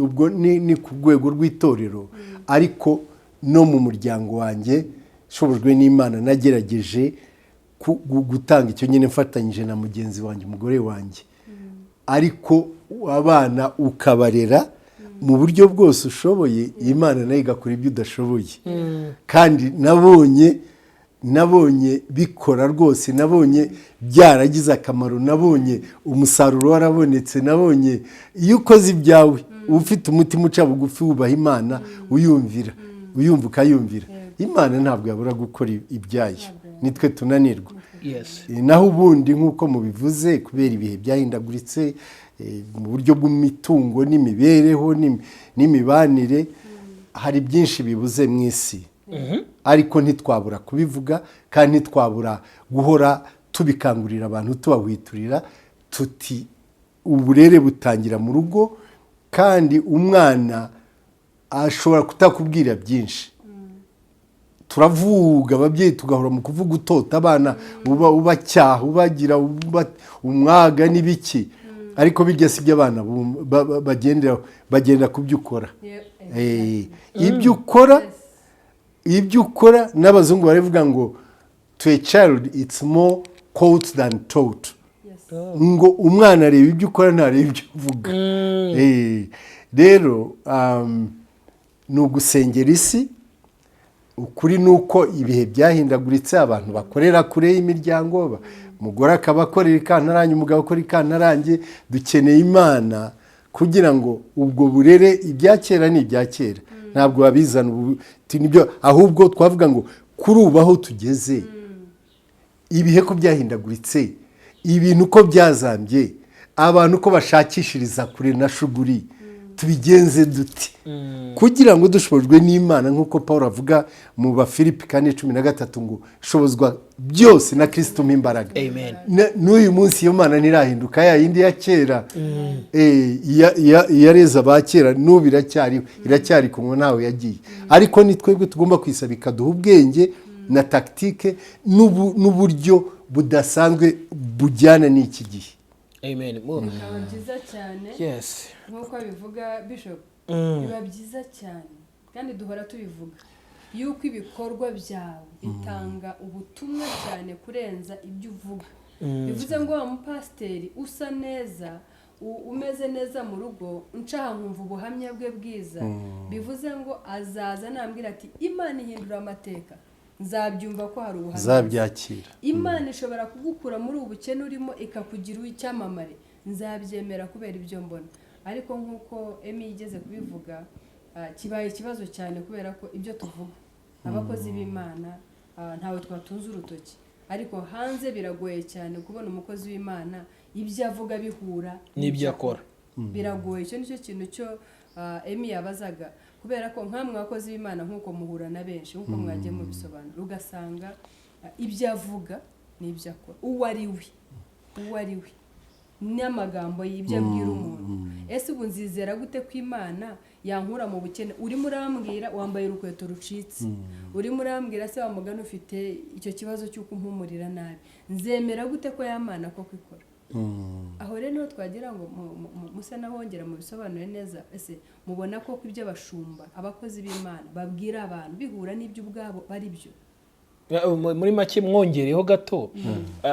ubwo ni ku rwego rw'itorero, ariko no mu muryango wanjye, nshobojwe n'Imana, nagerageje gutanga icyo nyine mfatanyije na mugenzi wanjye, umugore wanjye. Ariko abana ukabarera mu buryo bwose ushoboye, Imana nayo igakora ibyo udashoboye. Kandi nabonye bikora rwose, nabonye byaragize akamaro, nabonye umusaruro warabonetse. Nabonye iyo ukoze ibyawe ufite umutima uca bugufi, wubaha Imana, uyumvira, uyumva ukayumvira, Imana ntabwo yabura gukora ibyayo, nitwe tunanirwa. Naho ubundi nk'uko mubivuze, kubera ibihe byahindaguritse mu buryo bw'imitungo n'imibereho n'imibanire, hari byinshi bibuze mu isi, ariko ntitwabura kubivuga kandi ntitwabura guhora tubikangurira abantu, tubahwiturira tuti uburere butangira mu rugo, kandi umwana ashobora kutakubwira byinshi. Turavuga ababyeyi, tugahora mu kuvuga, utota abana, uba ubacyaha, ubagira umwaga n'ibiki, ariko bijya si byo abana bagenderaho, bagenda ku byo ukora. Ibyo ukora, ibyo ukora. N'abazungu baravuga ngo "To a child it's more caught than taught", ngo umwana areba ibyo ukora, ntareba ibyo uvuga. Rero ni ugusengera isi. Ukuri ni uko ibihe byahindaguritse, abantu bakorera kure y'imiryango, umugore akaba akorera ikantarange, umugabo akora ikantarange. Dukeneye Imana kugira ngo ubwo burere, ibya kera ni ibya kera, ntabwo babizana ubu nibyo, ahubwo twavuga ngo kuri ubu aho tugeze, ibihe ko byahindaguritse, ibintu ko byazambye, abantu ko bashakishiriza kure na shuguri, tubigenze dute kugira ngo dushobojwe n'Imana, nk'uko Paul avuga mu Bafilipi 4:13 ngo shobozwa byose na Kirisito umpa imbaraga. Amen. N'uyu munsi iyo Mana ntirahinduka, ya yindi ya kera, iyareze aba kera, n'ubu iracyariho, iracyari kumwe, ntawe yagiye. Ariko ni twebwe tugomba kwisaba ikaduha ubwenge na tactique n'uburyo budasanzwe bujyana n'iki gihe. Amen. Bikaba byiza cyane. Nk'uko abivuga Bishop, biba byiza cyane, kandi duhora tubivuga yuko ibikorwa byawe bitanga ubutumwa cyane kurenza ibyo uvuga. Bivuze ngo wa mupasiteri usa neza, umeze neza mu rugo, ncaha nkumva ubuhamya bwe bwiza, bivuze ngo azaza nambwira ati Imana ihindura amateka. Nzabyumva ko hari ubuhamya. Uzabyakira. Imana ishobora kugukura muri ubu bukene urimo ikakugira icyamamare, nzabyemera kubera ibyo mbona. Ariko nk'uko Emi yigeze kubivuga, kibaye ikibazo cyane kubera ko ibyo tuvuga, abakozi b'Imana, ntawe twatunze urutoki, ariko hanze biragoye cyane kubona umukozi w'Imana ibyo avuga bihura n'ibyo akora. Biragoye. Icyo nicyo kintu cyo Emi yabazaga, kubera ko nkamwe abakozi b'Imana, nk'uko muhura na benshi, nk'uko mwagiye mubisobanura, ugasanga ibyo avuga n'ibyo akora, uwo ari we, uwo ari we n'amagambo ye, ibyo abwira umuntu. Ese ubu nzizera gute ko Imana yankura mu bukene? Urimo urambwira wambaye urukweto rucitse, urimo urambwira se wa mugani ufite icyo kibazo cy'uko umpumurira nabi, nzemera gute ko ya Mana koko ikora? Aho rero niho twagira ngo musa n'abongera mubisobanure neza. Ese mubona koko ibyo abashumba, abakozi b'Imana babwira abantu bihura n'ibyo ubwabo bari byo? Muri make mwongereyeho gato,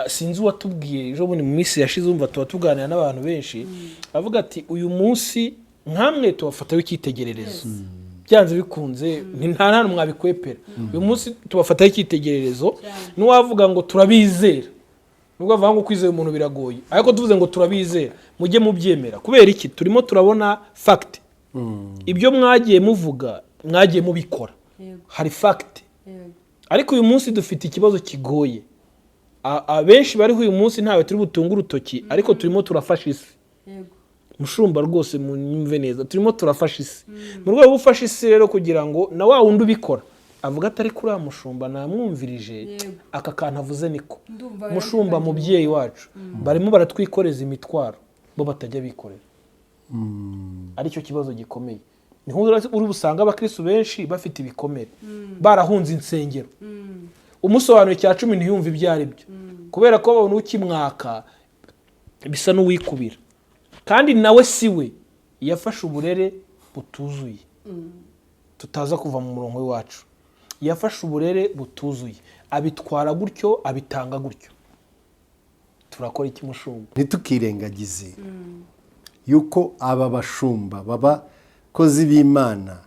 sinzi uwatubwiye ejo bundi mu minsi yashize, umva tuba tuganira n'abantu benshi, avuga ati uyu munsi nkamwe tubafataho icyitegererezo byanze bikunze, nta hantu mwabikwepera. Uyu munsi tubafataho icyitegererezo, n'uwavuga ngo turabizera, nubwo bavuga ngo kwizera umuntu biragoye, ariko tuvuze ngo turabizera mujye mubyemera. Kubera iki? Turimo turabona fact, ibyo mwagiye muvuga mwagiye mubikora. Hari fact. Ariko uyu munsi dufite ikibazo kigoye. Abenshi bariho uyu munsi ntawe turi butunge urutoki, ariko turimo turafasha isi. Mushumba, rwose munyumve neza, turimo turafasha isi. Mu rwego rwo gufasha isi rero, kugira ngo na wa wundi ubikora avuga atari kuri uriya mushumba namwumvirije, aka kantu avuze niko. Ndumva Mushumba, yaratangiye. mubyeyi wacu, barimo baratwikoreza imitwaro bo batajya bikorera, aricyo kibazo gikomeye. Niho uri busanga abakristu benshi bafite ibikomere, barahunze insengero, umusobanuye icya cumi ntiyumve ibyo ari byo, kubera ko babona ukimwaka bisa n'uwikubira, kandi nawe si we yafashe uburere butuzuye. Tutaza kuva mu murongo w'iwacu, yafashe uburere butuzuye, abitwara gutyo, abitanga gutyo. Turakora iki, mushumba? Ntitukirengagize yuko aba bashumba, b'abakozi b'Imana,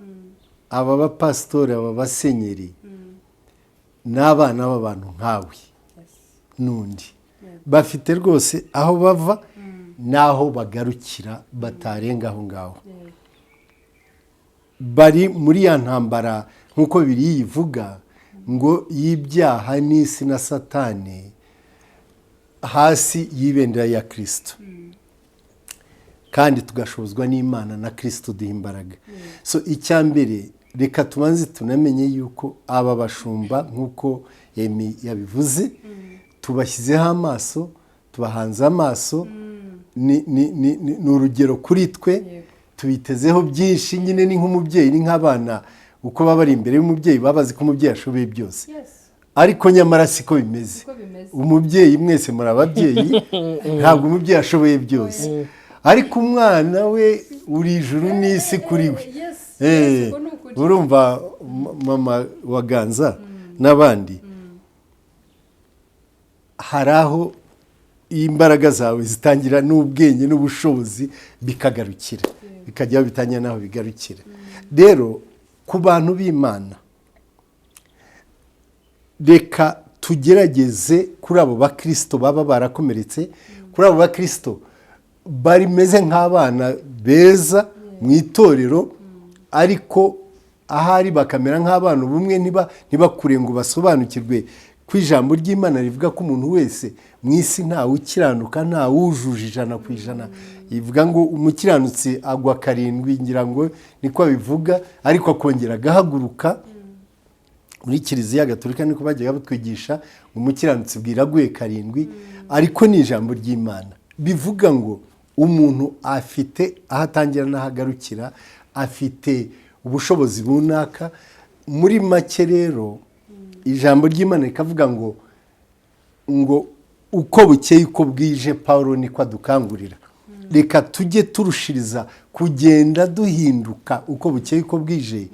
aba bapasitori, aba basenyeri, n'abana b'abantu nkawe n'undi, bafite rwose aho bava n'aho bagarukira, batarenga aho ngaho. Bari muri ya ntambara, nk'uko biri ivuga ngo y'ibyaha n'isi na Satani, hasi y'ibendera ya Kirisito, kandi tugashobozwa n'Imana na Kirisito duha imbaraga. So icya mbere, reka tubanze tunamenye yuko aba bashumba, nk'uko Emi yabivuze, tubashyizeho amaso, tubahanze amaso, ni urugero kuri twe. Tubitezeho byinshi nyine, ni nk'umubyeyi, ni nk'abana uko baba bari imbere y'umubyeyi, baba bazi ko umubyeyi ashoboye byose, ariko nyamara siko bimeze. Siko bimeze. Umubyeyi, mwese muri ababyeyi, ntabwo umubyeyi ashoboye byose, ariko umwana we uri ijuru n'isi kuri we. Yes, uko ni ukuri. Urumva mama wa Ganza n'abandi, hari aho imbaraga zawe zitangira n'ubwenge n'ubushobozi bikagarukira, bikajya aho bitangira n'aho bigarukira. Rero ku bantu b'Imana, reka tugerageze kuri abo bakirisito baba barakomeretse, kuri abo bakirisito barimeze nk'abana beza mu itorero, ariko ahari bakamera nk'abana ubumwe, ntibakure ngo basobanukirwe ko ijambo ry'Imana rivuga ko umuntu wese mu isi ntawe ukiranuka, ntawujuje 100%. Ivuga ngo umukiranutsi agwa karindwi, ngira ngo niko abivuga, ariko akongera agahaguruka. Muri Kiliziya Gatolika niko bajyaga batwigisha, umukiranutsi bwira aguye karindwi, ariko ni ijambo ry'Imana bivuga ngo umuntu afite aho atangira n'aho agarukira, afite ubushobozi runaka. Muri make rero, ijambo ry'Imana rikavuga ngo uko bukeye uko bwije, Paul niko adukangurira, reka tujye turushiriza kugenda duhinduka uko bukeye uko bwije,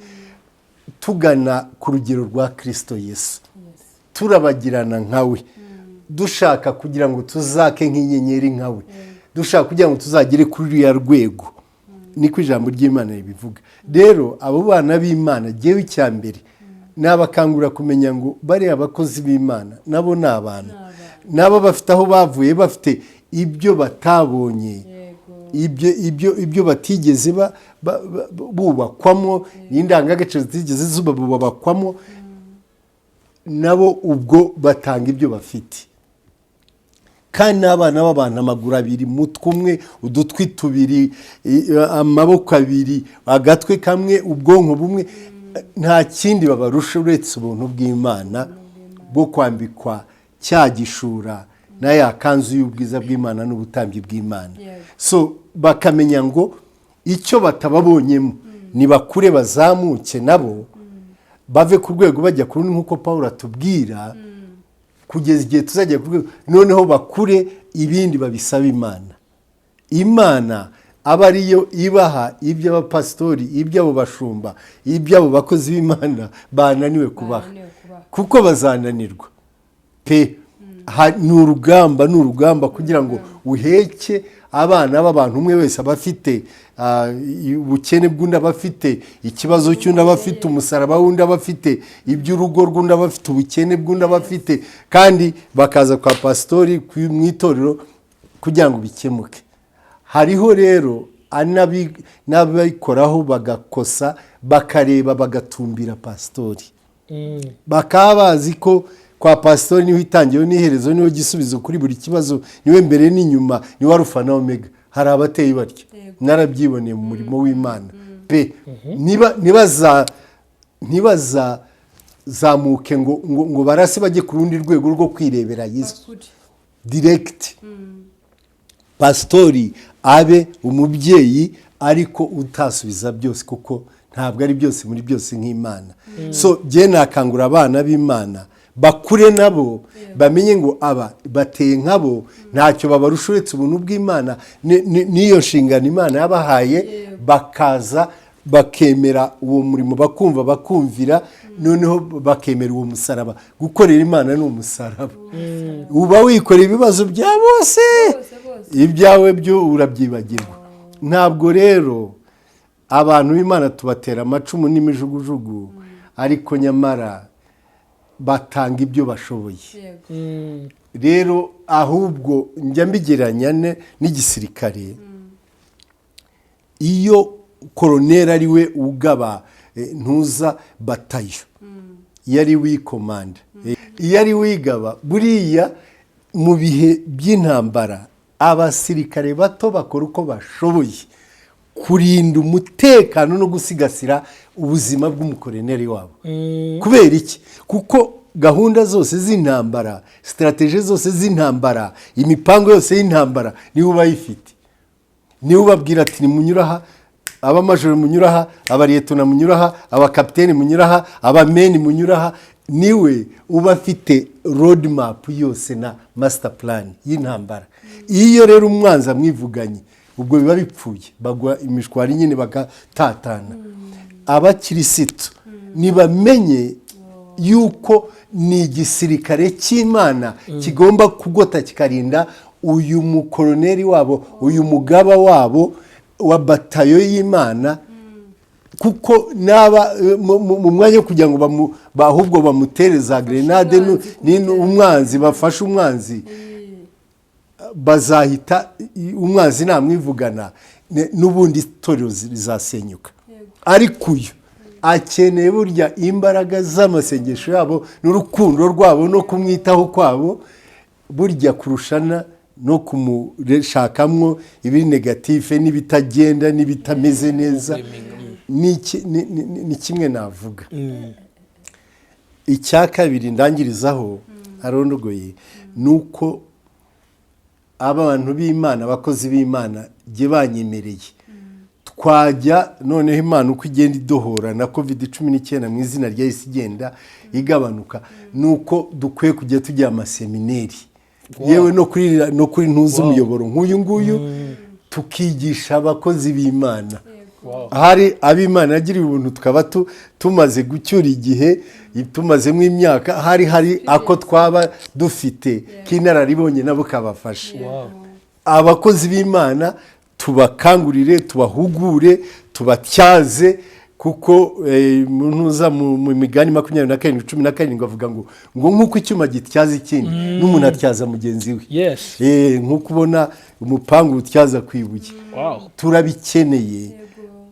tugana ku rugero rwa Kirisito Yesu, turabagirana nkawe, dushaka kugira ngo tuzake nk'inyenyeri nkawe, dushaka kugira ngo tuzagere kuri ruriya rwego. Niko ijambo ry'Imana ribivuga. Rero abo bana b'Imana, jyewe icya mbere Nabakangurira kumenya ngo bariya abakozi b'Imana nabo ni abantu, nabo bafite aho bavuye, bafite ibyo batabonye, ibyo batigeze bubakwamo, n'indangagaciro zitigeze zubakwamo nabo. Ubwo batanga ibyo bafite, kandi n'abana b'abantu, amaguru abiri, umutwe umwe, udutwi tubiri, amaboko abiri, agatwe kamwe, ubwonko bumwe, nta kindi babarusha uretse ubuntu bw'Imana bwo kwambikwa cya gishura na ya kanzu y'ubwiza bw'Imana n'ubutambyi bw'Imana. So bakamenya ngo icyo batababonyemo, nibakure bazamuke nabo bave ku rwego bajya ku rundi, nk'uko Paul atubwira, kugeza igihe tuzajya ku rwego noneho bakure, ibindi babisaba Imana. Imana aba ariyo ibaha iby'abapasitori, iby'abo bashumba, iby'abo bakozi b'Imana bananiwe kubaha. Bananiwe kubaha. Kuko bazananirwa pe. Ni urugamba, ni urugamba kugira ngo uheke abana b'abantu. Umwe wese aba afite ubukene bw'undi, aba afite ikibazo cy'undi, aba afite umusaraba w'undi, aba afite iby'urugo rw'undi, aba afite ubukene bw'undi, aba afite, kandi bakaza kwa pasitori, mu itorero, kugira ngo bikemuke. Hariho rero n'ababikoraho bagakosa, bakareba bagatumbira pasitori, bakaba bazi ko kwa pasitori niho itangiro n'iherezo, niho gisubizo kuri buri kibazo, niwe mbere n'inyuma, niwe arufa na omega. Hari abateye batyo. Narabyiboneye mu murimo w'Imana pe. Niba ntibazazamuke ngo barase bajye ku rundi rwego rwo kwirebera Yesu Bakure. direct. Pasitori abe umubyeyi, ariko utasubiza byose, kuko ntabwo ari byose muri byose nk'Imana. So jye nakangura abana b'Imana bakure nabo bamenye ngo aba bateye nkabo, ntacyo babarusha uretse ubuntu bw'Imana n'iyo nshingano Imana yabahaye, bakaza bakemera uwo murimo, bakumva, bakumvira, noneho bakemera uwo musaraba. Gukorera Imana ni umusaraba, uba wikoreye ibibazo bya bose. Bose bose. Ibyawe byo urabyibagirwa. Ntabwo rero abantu b'Imana tubatera amacumu n'imijugujugu, ariko nyamara batanga ibyo bashoboye. Rero ahubwo njya mbigereranya n'igisirikare. Iyo koroneri ari we ugaba ntuza batayo, iyo ari wikomanda, iyo ari wigaba, buriya mu bihe by'intambara abasirikare bato bakora uko bashoboye kurinda umutekano no gusigasira ubuzima bw'umukoroneri wabo. Kubera iki? Kuko gahunda zose z'intambara, stratégie zose z'intambara, imipango yose y'intambara niwe uba ayifite, niwe ubabwira ati: "Nimunyura aha, abamajoro munyura aha, abariyetona munyura aha, abakapiteni munyura aha, abameni munyura aha." Niwe uba afite road map yose na master plan y'intambara. Iyo rero umwanzi amwivuganye, ubwo biba bipfuye, bagwa imishwari nyine bagatatana. Abakirisitu ntibamenye yuko ni igisirikare cy'Imana kigomba kugota kikarinda uyu mukoroneri wabo, uyu mugaba wabo wa batayo y'Imana, kuko naba mu mwanya wo kugira ngo ahubwo bamutere za grenade umwanzi umwanzi bafashe umwanzi, bazahita umwanzi namwivugana, n'ubundi itorero rizasenyuka. Ariko uyu akeneye burya imbaraga z'amasengesho yabo n'urukundo rwabo no kumwitaho kwabo, burya kurushana no kumushakamo ibiri négatif n'ibitagenda n'ibitameze neza. Ni kimwe navuga. Icya kabiri ndangirizaho arondogoye ni uko abantu b'Imana, abakozi b'Imana, jye banyemereye twajya noneho, Imana uko igenda idohora na COVID-19 mu izina rya Yesu igenda igabanuka, ni uko dukwiye kujya tujya amasemineri, yewe no kuri ntuzi umuyoboro nk'uyu nguyu, tukigisha abakozi b'Imana. Hari ab'Imana yagiriye ubuntu, tukaba tumaze gucyura igihe, tumazemo imyaka, hari ako twaba dufite k'inararibonye, nabo kabafasha. Abakozi b'Imana tubakangurire, tubahugure, tubatyaze. Kuko ntuza mu Migani 27:17 avuga ngo nk'uko icyuma gityaza ikindi, n'umuntu atyaza mugenzi we. Nk'uko ubona umupangu utyaza ku ibuye. Turabikeneye.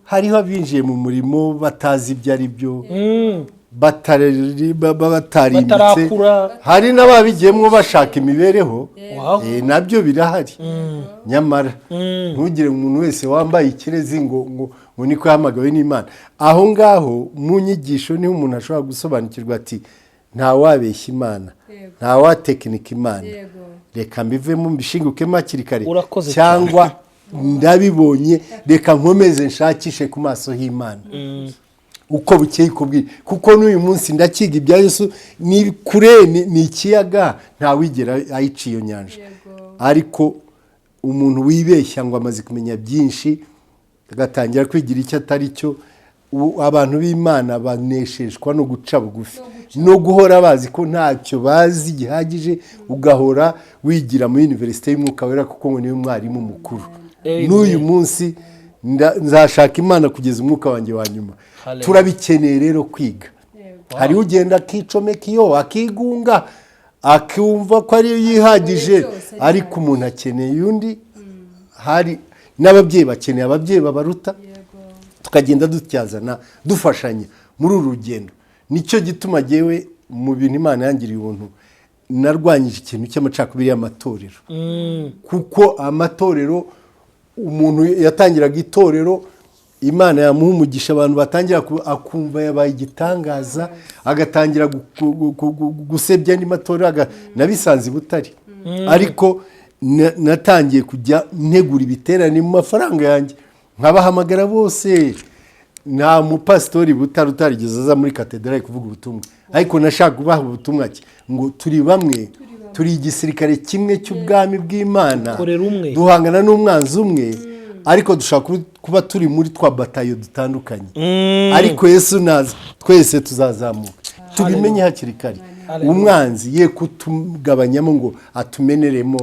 Hariho abinjiye mu murimo batazi ibyo ari byo, batarimbitse. Batarakura. Hari n'ababigiyemo bashaka imibereho. Nabyo birahari. Nyamara ntugire umuntu wese wambaye ikirezi ngo niko yahamagawe n'Imana. Aho ngaho mu nyigisho niho umuntu ashobora gusobanukirwa ati: "Ntawabeshya Imana, ntawatekinika Imana. Reka mbivemo, mbishingukemo hakiri kare." Urakoze. Cyangwa ndabibonye, reka nkomeze nshakishe ku maso h'Imana uko bukeye uko bwije, kuko n'uyu munsi ndakiga ibya Yesu. Ni kure, ni ikiyaga, ntawigera ayica iyo nyanja. Ariko umuntu wibeshya ngo amaze kumenya byinshi, agatangira kwigira icyo atari cyo, abantu b'Imana banesheshwa no guca bugufi no guhora bazi ko ntacyo bazi gihagije, ugahora wigira muri univerisite y'Umwuka Wera, kuko ngo niwe mwarimu mukuru. Amen. N'uyu munsi nzashaka Imana kugeza umwuka wanjye wa nyuma. Hallelujah. Turabikeneye rero kwiga. Hariho ugenda akicomeka iyo, akigunga, akumva ko ariyo yihagije. Byose. Ariko umuntu akeneye undi. Hari n'ababyeyi bakeneye ababyeyi babaruta. Tukagenda dutyazana, dufashanya muri uru rugendo. Nicyo gituma jyewe, mu bintu Imana yangiriye ubuntu, narwanyije ikintu cy'amacakubiri y'amatorero, kuko amatorero, umuntu yatangiraga itorero, Imana yamuha umugisha, abantu batangira akumva yabaye igitangaza, agatangira gusebya andi matorero. Nabisanze i Butare, ariko natangiye kujya ntegura ibiterane mu mafaranga yanjye, nkabahamagara bose. Nta mupasitori Butare utarigeze aza muri katedrali kuvuga ubutumwa. Ariko nashaka kubaha ubutumwa ki? Ngo turi bamwe, turi igisirikare kimwe cy'ubwami bw'Imana. Korera umwe. Duhangana n'umwanzi umwe, ariko dushobora kuba turi muri twa batayo dutandukanye, ariko Yesu naza twese tuzazamuka. Tubimenye hakiri kare. Hallelujah. Umwanzi ye kutugabanyamo ngo atumeneremo,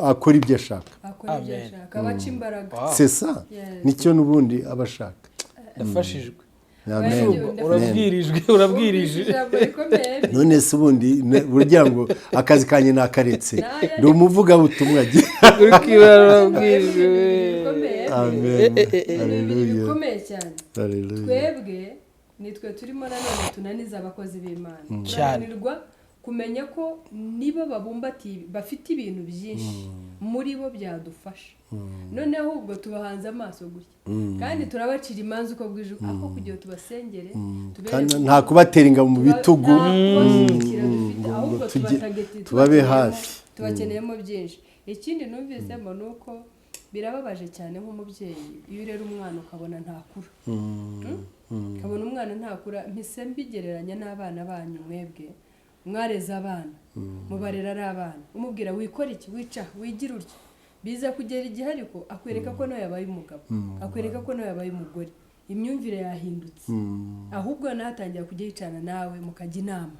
akora ibyo ashaka. Akora ibyo Amen. ashaka, abaca imbaraga. C'est ça. Nicyo n'ubundi aba ashaka. Ndafashijwe. Amen. Urabwirijwe, urabwirije. Ijambo rikomeye. None se ubundi burya ngo akazi kanjye nakaretse, ndi umuvugabutumwa. Uri kwibara, urabwirijwe. Bikomeye. Amen. Ni ibintu Hallelujah. bikomeye cyane. Hallelujah. Twebwe nitwe turimo nanone tunaniza abakozi b'Imana. Cyane. Tunanirwa kumenya ko nibo babumbatiye, bafite ibintu byinshi muri bo byadufasha. Noneho ubwo tubahanze amaso gutya, kandi turabacira imanza uko bwije, aho kugira ngo tubasengere, tubereke Kandi nta kubatera ingabo mu bitugu. Nta kubashyigikira dufite, ngo ahubwo tubabe tubakeneyemo- hafi. Tubakeneyemo byinshi. Ikindi numvisemo ni uko birababaje cyane nk'umubyeyi iyo urera umwana ukabona ntakura. Ukabona umwana ntakura. Mpise mbigereranya n'abana banyu. Mwebwe mwareze abana, mubarera ari abana, umubwira wikora iki, wica, wigira utya. Biza kugera igihe ariko akwereka ko nawe yabaye umugabo, akwereka ko nawe yabaye umugore, imyumvire yahindutse, ahubwo nawe atangira kujya yicarana nawe mukajya inama.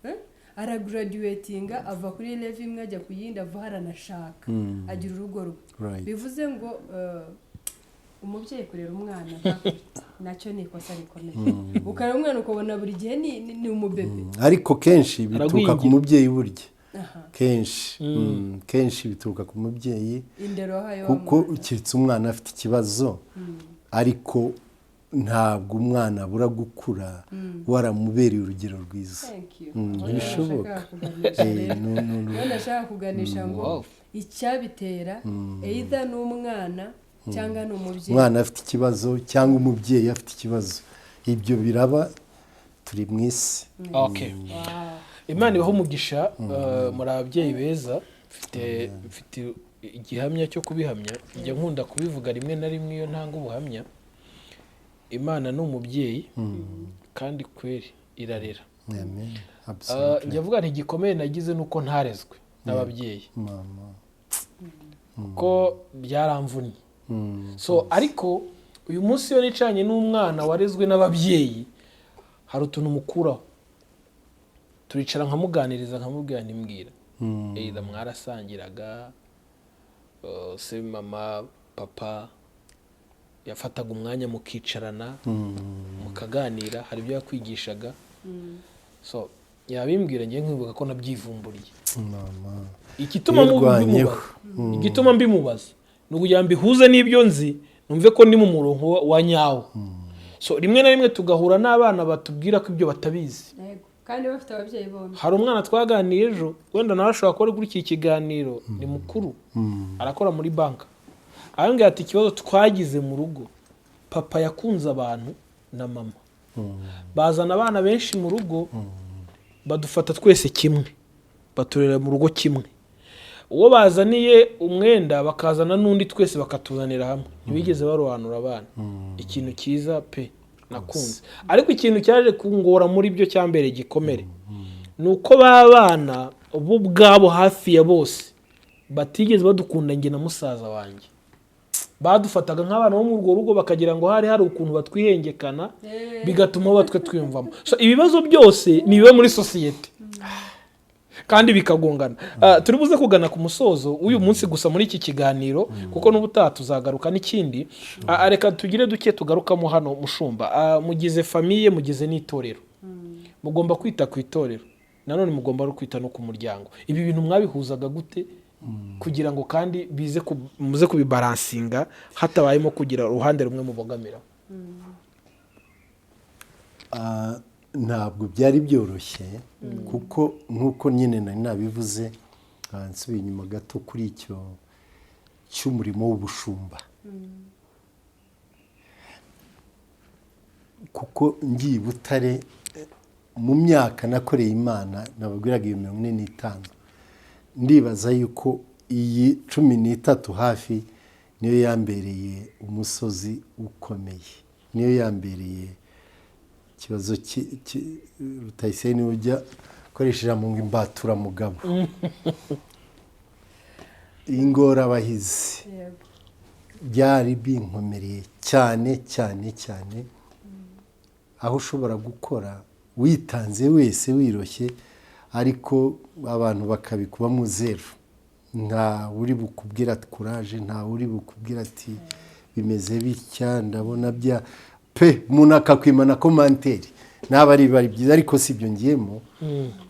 Eh? Aragraduatinga, ava kuri level imwe ajya ku yindi, ava haranashaka, agira urugo rwe. Bivuze ngo umubyeyi kurera umwana ntakure, nacyo ni ikosa rikomeye. Ukareba umwana ukabona buri gihe ni umubebe. Ariko kenshi bituruka ku Aragwingira. mubyeyi burya. Kenshi, kenshi bituruka ku mubyeyi. Indero wahaye wa Kuko mwana. Ukitse umwana afite ikibazo, ariko ntabwo umwana abura gukura waramubereye urugero rwiza. Thank you. Mm, Aho ntibishoboka. nashakaga kuganisha rero. No, no, no. Aho nashaka kuganisha ngo icyabitera either ni umwana cyangwa ni umubyeyi. Umwana afite ikibazo cyangwa umubyeyi afite ikibazo, ibyo biraba, turi mu isi. Okay. Imana ibahe umugisha. Muri ababyeyi beza. Mfite igihamya cyo kubihamya. Njya nkunda kubivuga rimwe na rimwe iyo ntanga ubuhamya. Imana ni umubyeyi kandi kweri irarera. Amen. Absolutely. Njya mvuga nti igikomeye nagize ni uko ntarezwe n'ababyeyi, Mama. kuko byaramvunnye. So ariko uyu munsi iyo nicanye n'umwana warezwe n'ababyeyi, hari utuntu mukuraho. Turicara nkamuganiriza, nkamubwira, ntimbwira either mwarasangiraga, se mama, papa. Yafataga umwanya mukicarana, mukaganira, hari ibyo yakwigishaga. So yabimbwira, ngiye nkibuka ko nabyivumburiye. Mama. Igituma Yirwanyeho. mbimubaza, igituma mbimubaza ni ukugira ngo mbihuze n'ibyo nzi, numve ko ndi mu murongo wa nyawo. So rimwe na rimwe tugahura n'abana batubwira ko ibyo batabizi. Yego, kandi bafite ababyeyi bombi. Hari umwana twaganiye ejo, wenda nawe ashobora kuba ari kuri iki kiganiro, ni mukuru, arakora muri banki, arambwira ati: "Ikibazo twagize mu rugo, papa yakunze abantu na mama, bazana abana benshi mu rugo, badufata twese kimwe, baturera mu rugo kimwe. Uwo bazaniye umwenda bakazana n'undi, twese bakatuzanira hamwe, ntibigeze barobanura abana." Ikintu cyiza pe nakunze, ariko ikintu cyaje kungora muri byo cyambere gikomere ni uko ba bana bo ubwabo hafi ya bose batigeze badukunda njye na musaza wanjye. Badufataga nk'abana bo muri urwo rugo, bakagira ngo hari ukuntu batwihengekana, bigatuma batwe twiyumvamo. So, ibibazo byose ni ibiba muri sosiyete kandi bikagongana. Turi buze kugana ku musozo w'uyu munsi gusa muri iki kiganiro, kuko n'ubutaha tuzagaruka n'ikindi. Reka tugire duke tugarukamo hano. Mushumba, mugize famille, mugize n'itorero, mugomba kwita ku itorero, nanone mugomba no kwita no ku muryango. Ibi bintu mwabihuzaga gute kugira ngo kandi bize muze kubibalancinga hatabayemo kugira uruhande rumwe mubogamira? Ntabwo byari byoroshye, kuko nk'uko nyine nari nabivuze, nsubiye inyuma gato kuri icyo cy'umurimo w'ubushumba, kuko ngiye i Butare, mu myaka nakoreye Imana nababwiraga, iyo 45, ndibaza yuko iyi 13 hafi niyo yambereye umusozi ukomeye, niyo yambereye ikibazo. Rutayisire niwe ujya akoresha ijambo ngo imbaturamugabo, ingorabahizi. Byari binkomereye cyane cyane cyane, aho ushobora gukora witanze wese, wiroshye, ariko abantu bakabikubamo zeru. Nta uri bukubwira ati "Courage", nta uri bukubwira ati "Bimeze bitya, ndabona bya pe". Umuntu akakwima na commentaire, naba ari bari byiza, ariko si ibyo ngiyemo.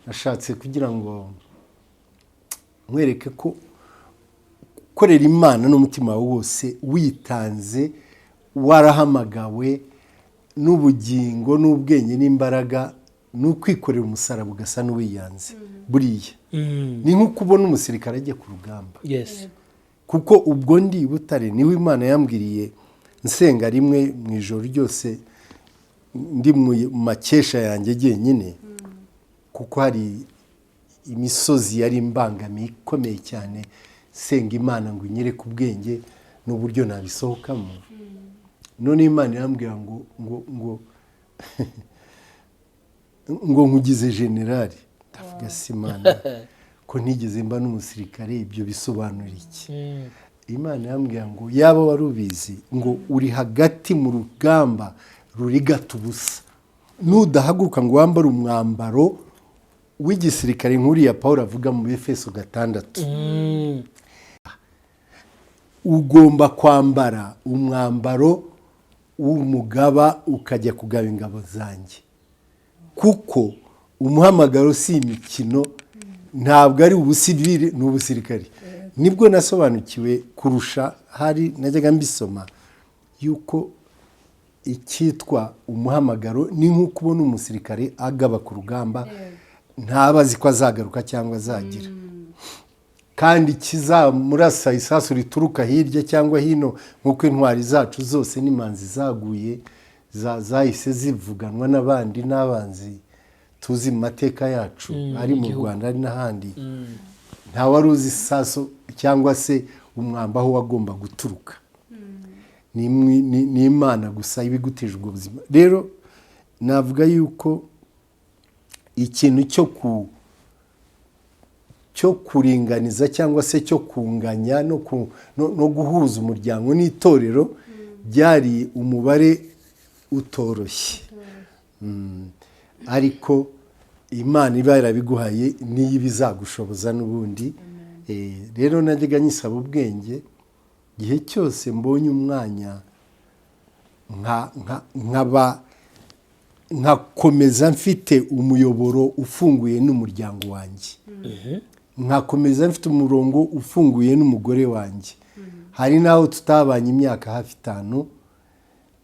Nashatse kugira ngo nkwereke ko gukorera Imana n'umutima wawe wose, witanze, warahamagawe n'ubugingo n'ubwenge n'imbaraga, ni ukwikorera umusaraba ugasa n'uwiyanze. Buriya ni nk'uko ubona umusirikare ajya ku rugamba. Kuko ubwo ndi i Butare, niwe Imana yambwiriye nsenga rimwe mu ijoro ryose, ndi mu makesha yanjye jyenyine, kuko hari imisozi yari imbangamiye ikomeye cyane, senga Imana ngo inyereke ubwenge n'uburyo nabisohokamo. None Imana irambwira ngo nkugize generali. Ndavuga: "Si Imana, ko ntigeze mba n'umusirikare, ibyo bisobanura iki?" Imana irambwira ngo: "Yaba wari ubizi, ngo uri hagati mu rugamba rurigata ubusa, nudahaguruka ngo wambare umwambaro w'igisirikare nk'uriya Paul avuga mu Efeso 6, ugomba kwambara umwambaro w'umugaba ukajya kugaba ingabo zanjye, kuko umuhamagaro si imikino, ntabwo ari ubusivili, ni ubusirikari." Nibwo nasobanukiwe kurusha hari najyaga mbisoma yuko icyitwa umuhamagaro ni nk'uko ubona umusirikare agaba ku rugamba, ntaba azi ko azagaruka cyangwa azagira, kandi kizamurasa isasu rituruka hirya cyangwa hino, nk'uko intwari zacu zose n'imanzi zaguye zahise zivuganwa n'abandi n'abanzi tuzi mu mateka yacu, ari mu igihugu. Rwanda, ari n'ahandi. Nta wari uzi isasu cyangwa se umwambi aho wagomba guturuka. Ni Imana gusa ibigutije ubwo buzima. Rero navuga yuko ikintu cyo kuringaniza cyangwa se cyo kunganya no guhuza umuryango n'itorero byari umubare utoroshye. Ariko Imana iba yarabiguhaye niyo ibizagushoboza n'ubundi. Rero najyaga nyisaba ubwenge igihe cyose mbonye umwanya. Nkaba nkakomeza mfite umuyoboro ufunguye n'umuryango wanjye, nkakomeza mfite umurongo ufunguye n'umugore wanjye. Hari n'aho tutabanye imyaka hafi 5,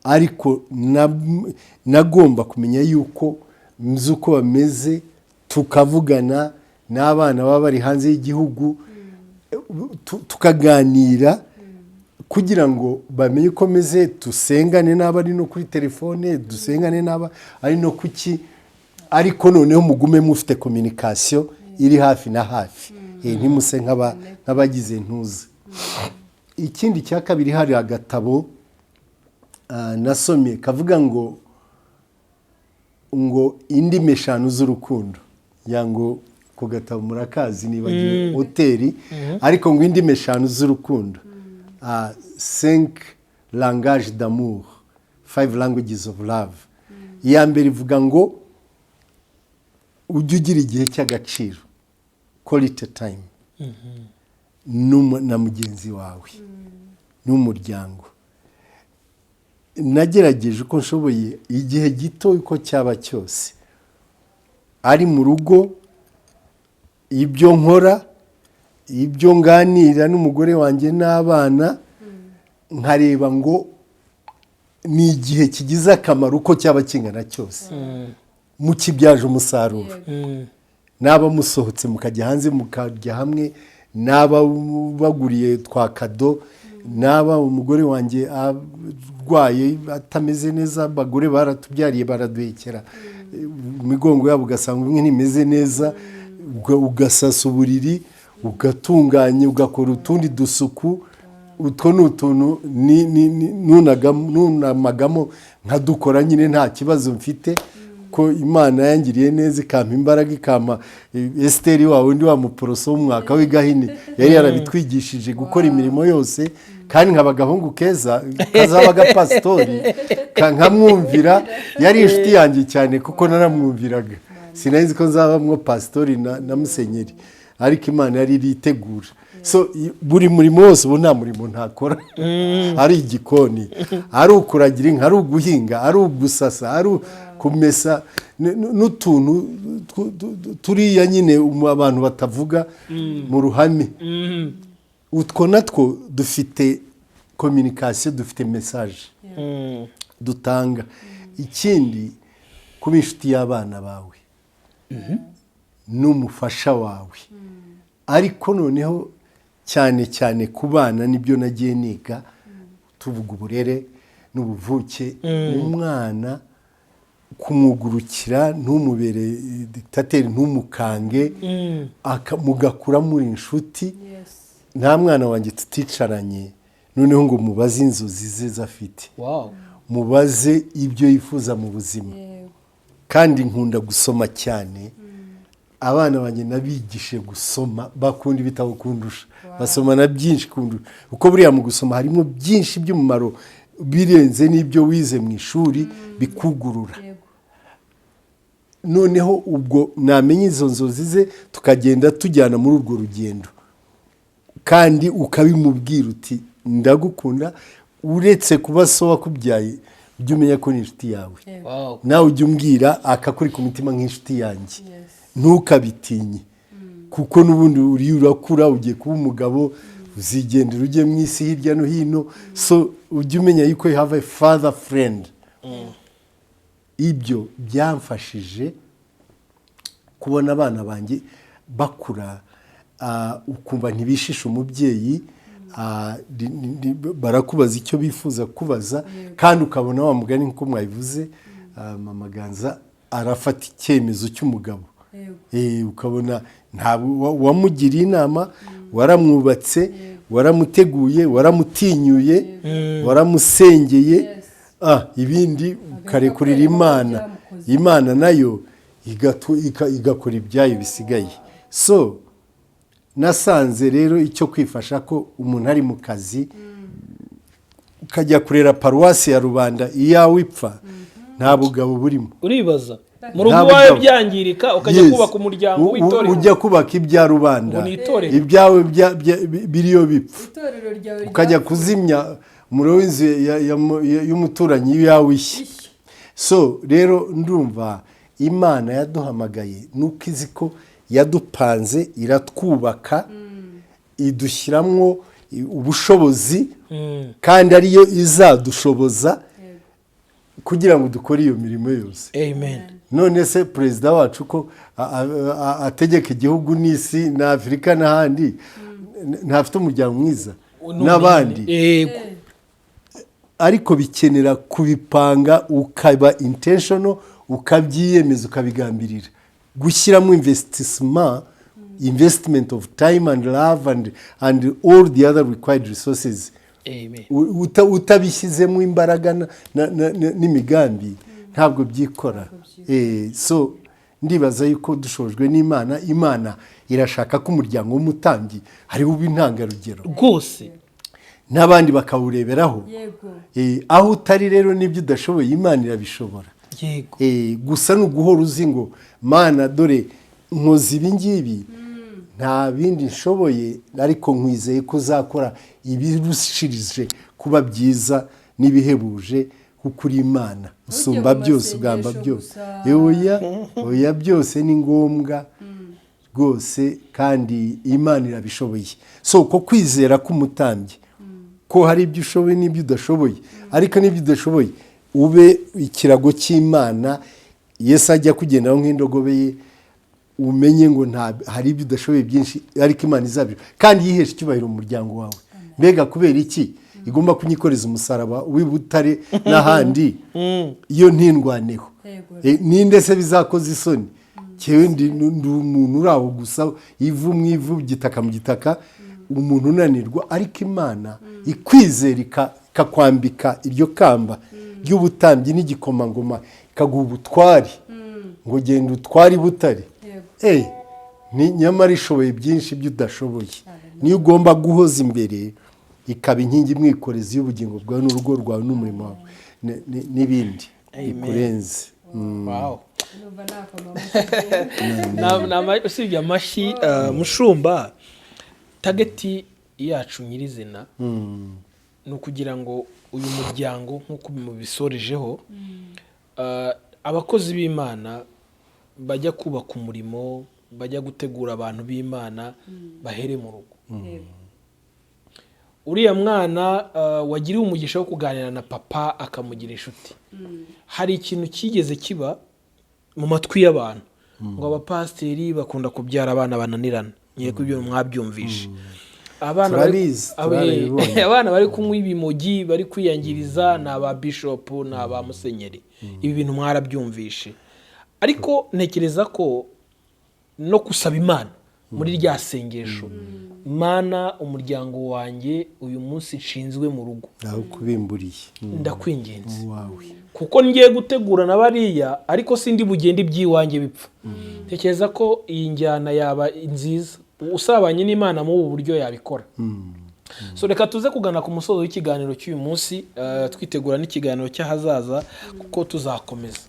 ariko nagomba kumenya yuko nzi uko bameze, tukavugana n'abana baba bari hanze y'igihugu, tukaganira kugira ngo bamenye uko meze, dusengane n'aba ari no kuri telefone, dusengane n'aba ari no kuki, ariko noneho mugume mufite communication iri hafi na hafi. Ntimuse nk'abagize ntuzi. Ikindi cya kabiri, hari agatabo nasomye kavuga ngo indimi 5 z'urukundo, ya ngo ku gatabo murakazi, nibagiwe hoteli, ariko ngo indimi 5 z'urukundo, cinq langages d'amour, five languages of love. Iya mbere ivuga ngo ujye ugira igihe cy'agaciro, quality time, na mugenzi wawe n'umuryango. Nagerageje uko nshoboye, igihe gito uko cyaba cyose, ari mu rugo, ibyo nkora, ibyo nganira n'umugore wanjye n'abana, nkareba ngo ni igihe kigize akamaro uko cyaba kingana cyose, mukibyaje umusaruro. Naba musohotse mukajya hanze mukajya hamwe, naba baguriye twa cadeau, naba umugore wanjye arwaye atameze neza, abagore baratubyariye baraduhekera imigongo yabo, ugasanga umwe ntimeze neza, ugasasa uburiri, ugatunganya, ugakora utundi dusuku. Utwo ni utuntu nunamagamo nkadukora nyine, nta kibazo mfite, ko Imana yangiriye neza ikampa imbaraga, ikampa Esiteri wa wundi wa muporoso w'umwaka w'igahini yari yarabitwigishije gukora imirimo yose, kandi nkaba agahungu keza kazaba agapasitori, nkamwumvira. Yari inshuti yanjye cyane kuko naramwumviraga. Sinari nzi ko nzabamwo pasitori na musenyeri, ariko Imana yari iritegura. So buri murimo wose, ubu nta murimo ntakora: ari igikoni, ari ukuragira inka, ari uguhinga, ari ugusasa, ari kumesa, n'utuntu turiya nyine abantu batavuga mu ruhame. Utwo natwo dufite communication, dufite message dutanga. Ikindi, kuba inshuti y'abana bawe n'umufasha wawe, ariko noneho cyane cyane ku bana, nibyo nagiye niga, tuvuga uburere n'ubuvuke. Umwana kumugurukira, ntumubere dictateur, ntumukange, mugakura muri inshuti. Nta mwana wanjye tuticaranye noneho ngo mubaze inzozi ze afite, mubaze ibyo yifuza mu buzima. Kandi nkunda gusoma cyane. Abana banjye nabigishe gusoma, bakunda ibitabo kundusha, basoma na byinshi kundusha, kuko buriya mu gusoma harimo byinshi by'umumaro birenze n'ibyo wize mu ishuri, bikugurura. Noneho ubwo namenya izo nzozi ze, tukagenda tujyana muri urwo rugendo, kandi ukabimubwira uti: "Ndagukunda." Uretse kuba so wakubyaye, ujye umenya ko ni inshuti yawe. Nawe ujya umbwira akakuri ku mutima nk'inshuti yanjye. Ntukabitinye, kuko n'ubundi uriya urakura, ugiye kuba umugabo, uzigendera ujye mu isi hirya no hino. So ujye umenya yuko you have a father friend. Ibyo byamfashije kubona abana banjye bakura, ukumva ntibishishe umubyeyi, barakubaza icyo bifuza kubaza, kandi ukabona wa mugani nk'uko mwabivuze, Mama Ganza arafata icyemezo cy'umugabo. Ukabona ntabwo wamugiriye inama, waramwubatse, waramuteguye, waramutinyuye, waramusengeye. Ibindi ukarekurira kwereka ko Imana. byamukoze. Imana nayo igakora ibyayo bisigaye. So nasanze rero icyo kwifasha ko umuntu ari mu kazi, ukajya kurera paruwasi ya rubanda, iyawe ipfa, nta bugabo burimo. Uribaza mu rugo Nta iwawe bugabo. byangirika, ukajya kubaka umuryango w'itorero. Ujya kubaka ibya rubanda, Ngo ni itorero. ibyawe biriyo bipfa. Itorero ryawe Ukajya ryapfuye. kuzimya. Umuriro w'inzu y'umuturanyi yawe ishya. So rero ndumva Imana yaduhamagaye nuko izi ko yadupanze, iratwubaka, idushyiramo ubushobozi, kandi ariyo izadushoboza kugira ngo dukore iyo mirimo yose. Amen. None se perezida wacu ko ategeka igihugu n'isi na Afurika n'ahandi, ntafite umuryango mwiza n'abandi? Yego. Ariko bikenera kubipanga, ukaba intentional, ukabyiyemeza, ukabigambirira, gushyiramo investment of time and love and all the other required resources. Amen. Utabishyizemo imbaraga n'imigambi, ntabwo byikora. So ndibaza yuko dushojwe n'Imana, Imana irashaka ko umuryango w'umutambyi hariho uba intangarugero n'abandi bakawureberaho. Aho utari rero n'ibyo udashoboye, Imana irabishobora. Gusa ni uguhora uzi ngo: "Mana, dore nkoze ibi ngibi, nta bindi nshoboye, ariko nkwizeye ko uzakora ibirushirije kuba byiza n'ibihebuje, kuko uri Imana usumba mu byose, ugamba masengesho byose." gusa. Oya, oya, byose ni ngombwa rwose, kandi Imana irabishoboye. So ko kwizera k'umutambyi ko hari ibyo ushoboye n'ibyo udashoboye, ariko n'ibyo udashoboye ube ikirago cy'Imana. Yesu ajya kugendaho nk'indogobe ye, umenye ngo nta hari ibyo udashoboye byinshi, ariko Imana izabyo kandi yihesha icyubahiro mu muryango wawe. Mbega kubera iki igomba kunyikoreza umusaraba w'i Butare n'ahandi, iyo ntindwaneho? Ninde se bizakoza isoni? Cyewe ndi umuntu uri aho gusa, ivu mu ivu, gitaka mu gitaka, umuntu unanirwa. Ariko Imana ikwizera, ikakwambika iryo kamba ry'ubutambyi n'igikomangoma, ikaguha ubutwari ngo genda utware i Butare. Ni nyamara ishoboye byinshi ibyo udashoboye. Niyo ugomba guhoza imbere, ikaba inkingi imwikorezi y'ubugingo bwawe n'urugo rwawe n'umurimo wawe n'ibindi bikurenze. Wow. Numva nakoma amashyi. Usibye amashyi, mushumba, target yacu nyirizina ni ukugira ngo uyu muryango, nk'uko mubisorejeho, abakozi b'Imana bajya kubaka umurimo, bajya gutegura abantu b'Imana, bahere mu rugo. Uriya mwana wagiriwe umugisha wo kuganira na papa, akamugira inshuti. Hari ikintu cyigeze kiba mu matwi y'abantu ngo abapasiteri bakunda kubyara abana bananirana. Nkeka ko ibyo mwabyumvishe. Abana Turabizi, turabibonye. Abana bari kunywa ibimogi, bari kwiyangiriza, ni aba bishopu, ni aba musenyeri. Ibi bintu mwarabyumvishe, ariko ntekereza ko no gusaba Imana muri rya sengesho: "Mana, umuryango wanjye uyu munsi nshinzwe mu rugo, aho kubimburiye ndakwinginze, wawe, kuko ngiye gutegura na bariya, ariko sindi bugende iby'iwanjye bipfa." Tekereza ko iyi njyana yaba nziza, usabanye n'Imana muri ubu buryo yabikora. So reka tuze kugana ku musozo w'ikiganiro cy'uyu munsi, twitegura n'ikiganiro cy'ahazaza, kuko tuzakomeza.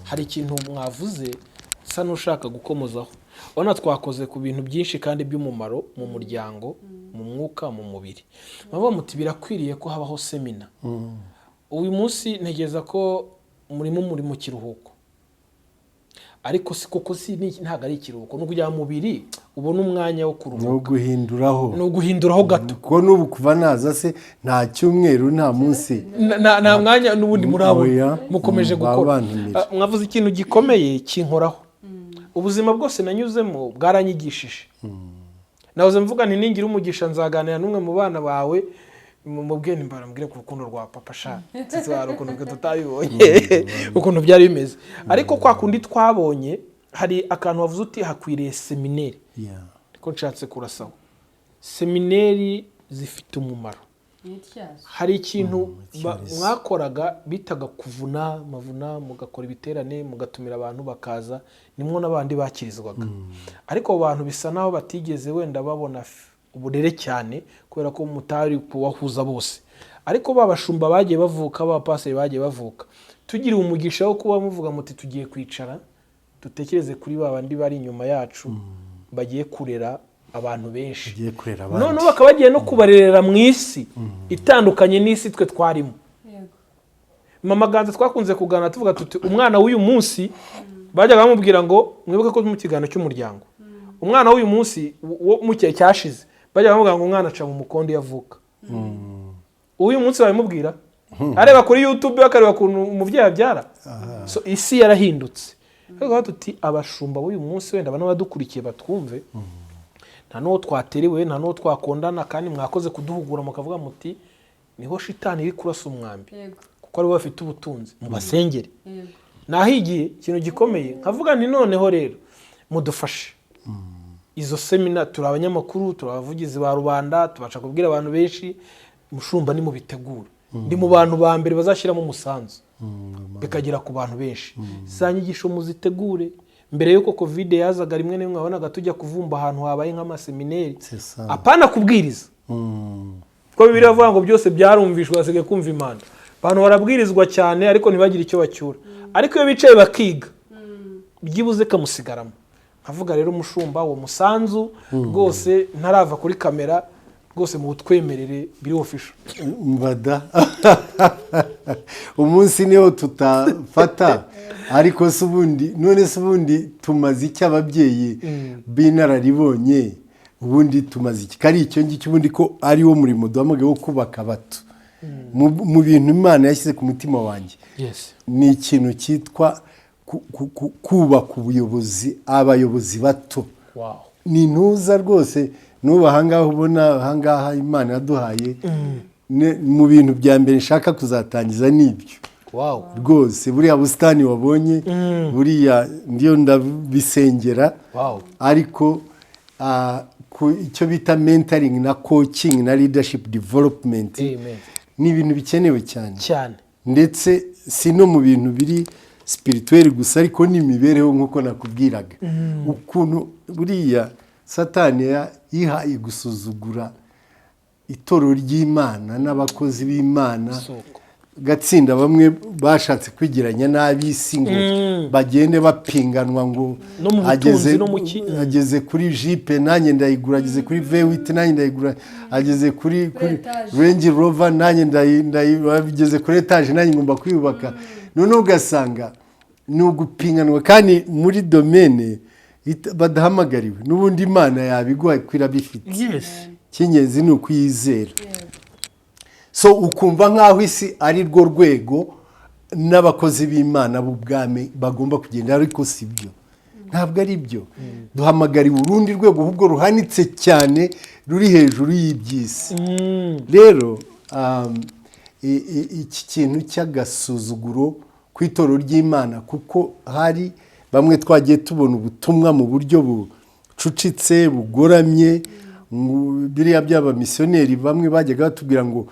Hari ikintu mwavuze sa n'ushaka gukomozaho. Urabona twakoze ku bintu byinshi kandi by'umumaro mu muryango, mu mwuka, mu mubiri. Muravuga muti birakwiriye ko habaho seminar. Uyu munsi ntekereza ko murimo muri mu kiruhuko, ariko si koko, si ntabwo ari ikiruhuko, ni ukugira ngo umubiri ubone umwanya wo Ni kuruhuka. Uguhinduraho. Ni uguhinduraho gato. Kuko n'ubu kuva naza se, nta cyumweru, nta munsi. Nta mwanya n'ubundi murabona. Oya. Mukomeje Baba gukora. bantumira. Ah, mwavuze ikintu gikomeye kinkoraho. Ubuzima bwose nanyuzemo bwaranyigishije. Nahoze mvuga nti ningira umugisha nzaganira n'umwe mu bana bawe, mubwire mbwire ku rukundo rwa papa. Sha hari ukuntu twe tutabibonye ukuntu byari bimeze, ariko kwa kundi twabonye hari akantu wavuze uti hakwiriye séminaire. Niko nshatse kurasaho. Séminaire zifite umumaro. Ni ityazo. Hari ikintu Icyorezo. mwakoraga bitaga kuvuna mavuna, mugakora ibiterane, mugatumira abantu bakaza, nimwo n'abandi bakirizwaga. Ariko abo bantu bisa naho batigeze wenda babona uburere cyane, kubera ko mutari kubahuza bose. Ariko ba bashumba bagiye bavuka, ba pasiteri bagiye bavuka, tugiriwe umugisha wo kuba muvuga muti tugiye kwicara dutekereze kuri ba bandi bari inyuma yacu bagiye kurera. abantu benshi. Ugiye kurera abandi. Noneho bakaba bagiye no kubarerera mu isi itandukanye n'isi twe twarimo. Mama Ganza, twakunze kuganira tuvuga tuti umwana w'uyu munsi bajyaga bamubwira ngo, mwibuke ko mu kiganiro cy'umuryango, umwana w'uyu munsi wo mu gihe cyashize bajyaga bamubwira ngo umwana aca mu mukondo iyo avuka. Uyu munsi babimubwira areba kuri YouTube, akareba ukuntu umubyeyi abyara. So isi yarahindutse. Tuvuga tuti abashumba b'uyu munsi, wenda bano badukurikiye batwumve, nta n'uwo twaterewe, nta n'uwo twakondana, kandi mwakoze kuduhugura mukavuga muti niho shitani iri kurasa umwambi, kuko aribo bafite ubutunzi, mubasengere. Nahigiye ikintu gikomeye, nkavuga nti noneho rero mudufashe izo seminar. Turi abanyamakuru, turi abavugizi ba rubanda, tubasha kubwira abantu benshi. Mushumba, nimubitegura, ndi mu bantu ba mbere bazashyiramo umusanzu bikagera ku bantu benshi. Za nyigisho muzitegure. Mbere y'uko COVID yazaga, rimwe na rimwe wabonaga tujya kuvumba ahantu habaye nk'amasemineri. C'est ça. Apana kubwiriza, kuko Bibiliya bavuga ngo byose byarumvishwe, basigaye kumva Imana. Abantu barabwirizwa cyane ariko ntibagire icyo bacyura, ariko iyo bicaye bakiga byibuze kamusigaramo. Nkavuga rero umushumba, uwo musanzu rwose ntarava kuri kamera, rwose mu butwemerere biri official. Mbada umunsi niyo tutafata, ariko se ubundi, none se ubundi tumaze iki? Ababyeyi b'inararibonye ubundi tumaze iki? Kari icyo ngicyo ubundi, ko ari wo murimo duhamagaye wo kubaka abato. Mu bintu Imana yashyize ku mutima wanjye ni ikintu cyitwa kubaka ubuyobozi, abayobozi bato. Ni ntuza rwose n'ubu ahangaha ubona, ahangaha Imana yaduhaye, mu bintu bya mbere nshaka kuzatangiza nibyo. Rwose buriya busitani wabonye, buriya ndiyo ndabisengera. Ariko ku icyo bita mentoring na coaching na leadership development ni ibintu bikenewe cyane. Cyane. Ndetse si no mu bintu biri spirituel gusa, ariko n'imibereho, nk'uko nakubwiraga ukuntu buriya Satani yihaye gusuzugura itorero ry'Imana n'abakozi b'Imana. Isoko. Gatsinda bamwe bashatse kwigiranya n'ab'isi ngo bagende bapinganwa ngo No mu butunzi, no mu ki- ageze kuri Jeep nanjye ndayigura, ageze kuri V8 nanjye ndayigura, ageze kuri étage. Range Rover nanjye ageze kuri étage nanjye ngomba kwiyubaka. Noneho ugasanga ni ugupinganwa kandi muri domaine badahamagariwe. N'ubundi Imana yabiguha ko irabifite. Icy'ingenzi ni ukuyizera. So ukumva nk'aho isi ari rwo rwego n'abakozi b'Imana b'ubwami bagomba kugenda, ariko si byo, ntabwo ari byo. Duhamagariwe urundi rwego ahubwo ruhanitse cyane, ruri hejuru y'iby'isi. Rero iki kintu cy'agasuzuguro ku itorero ry'Imana, kuko hari bamwe twagiye tubona ubutumwa mu buryo bucucitse, bugoramye, biriya by'abamisiyoneri bamwe bajyaga batubwira ngo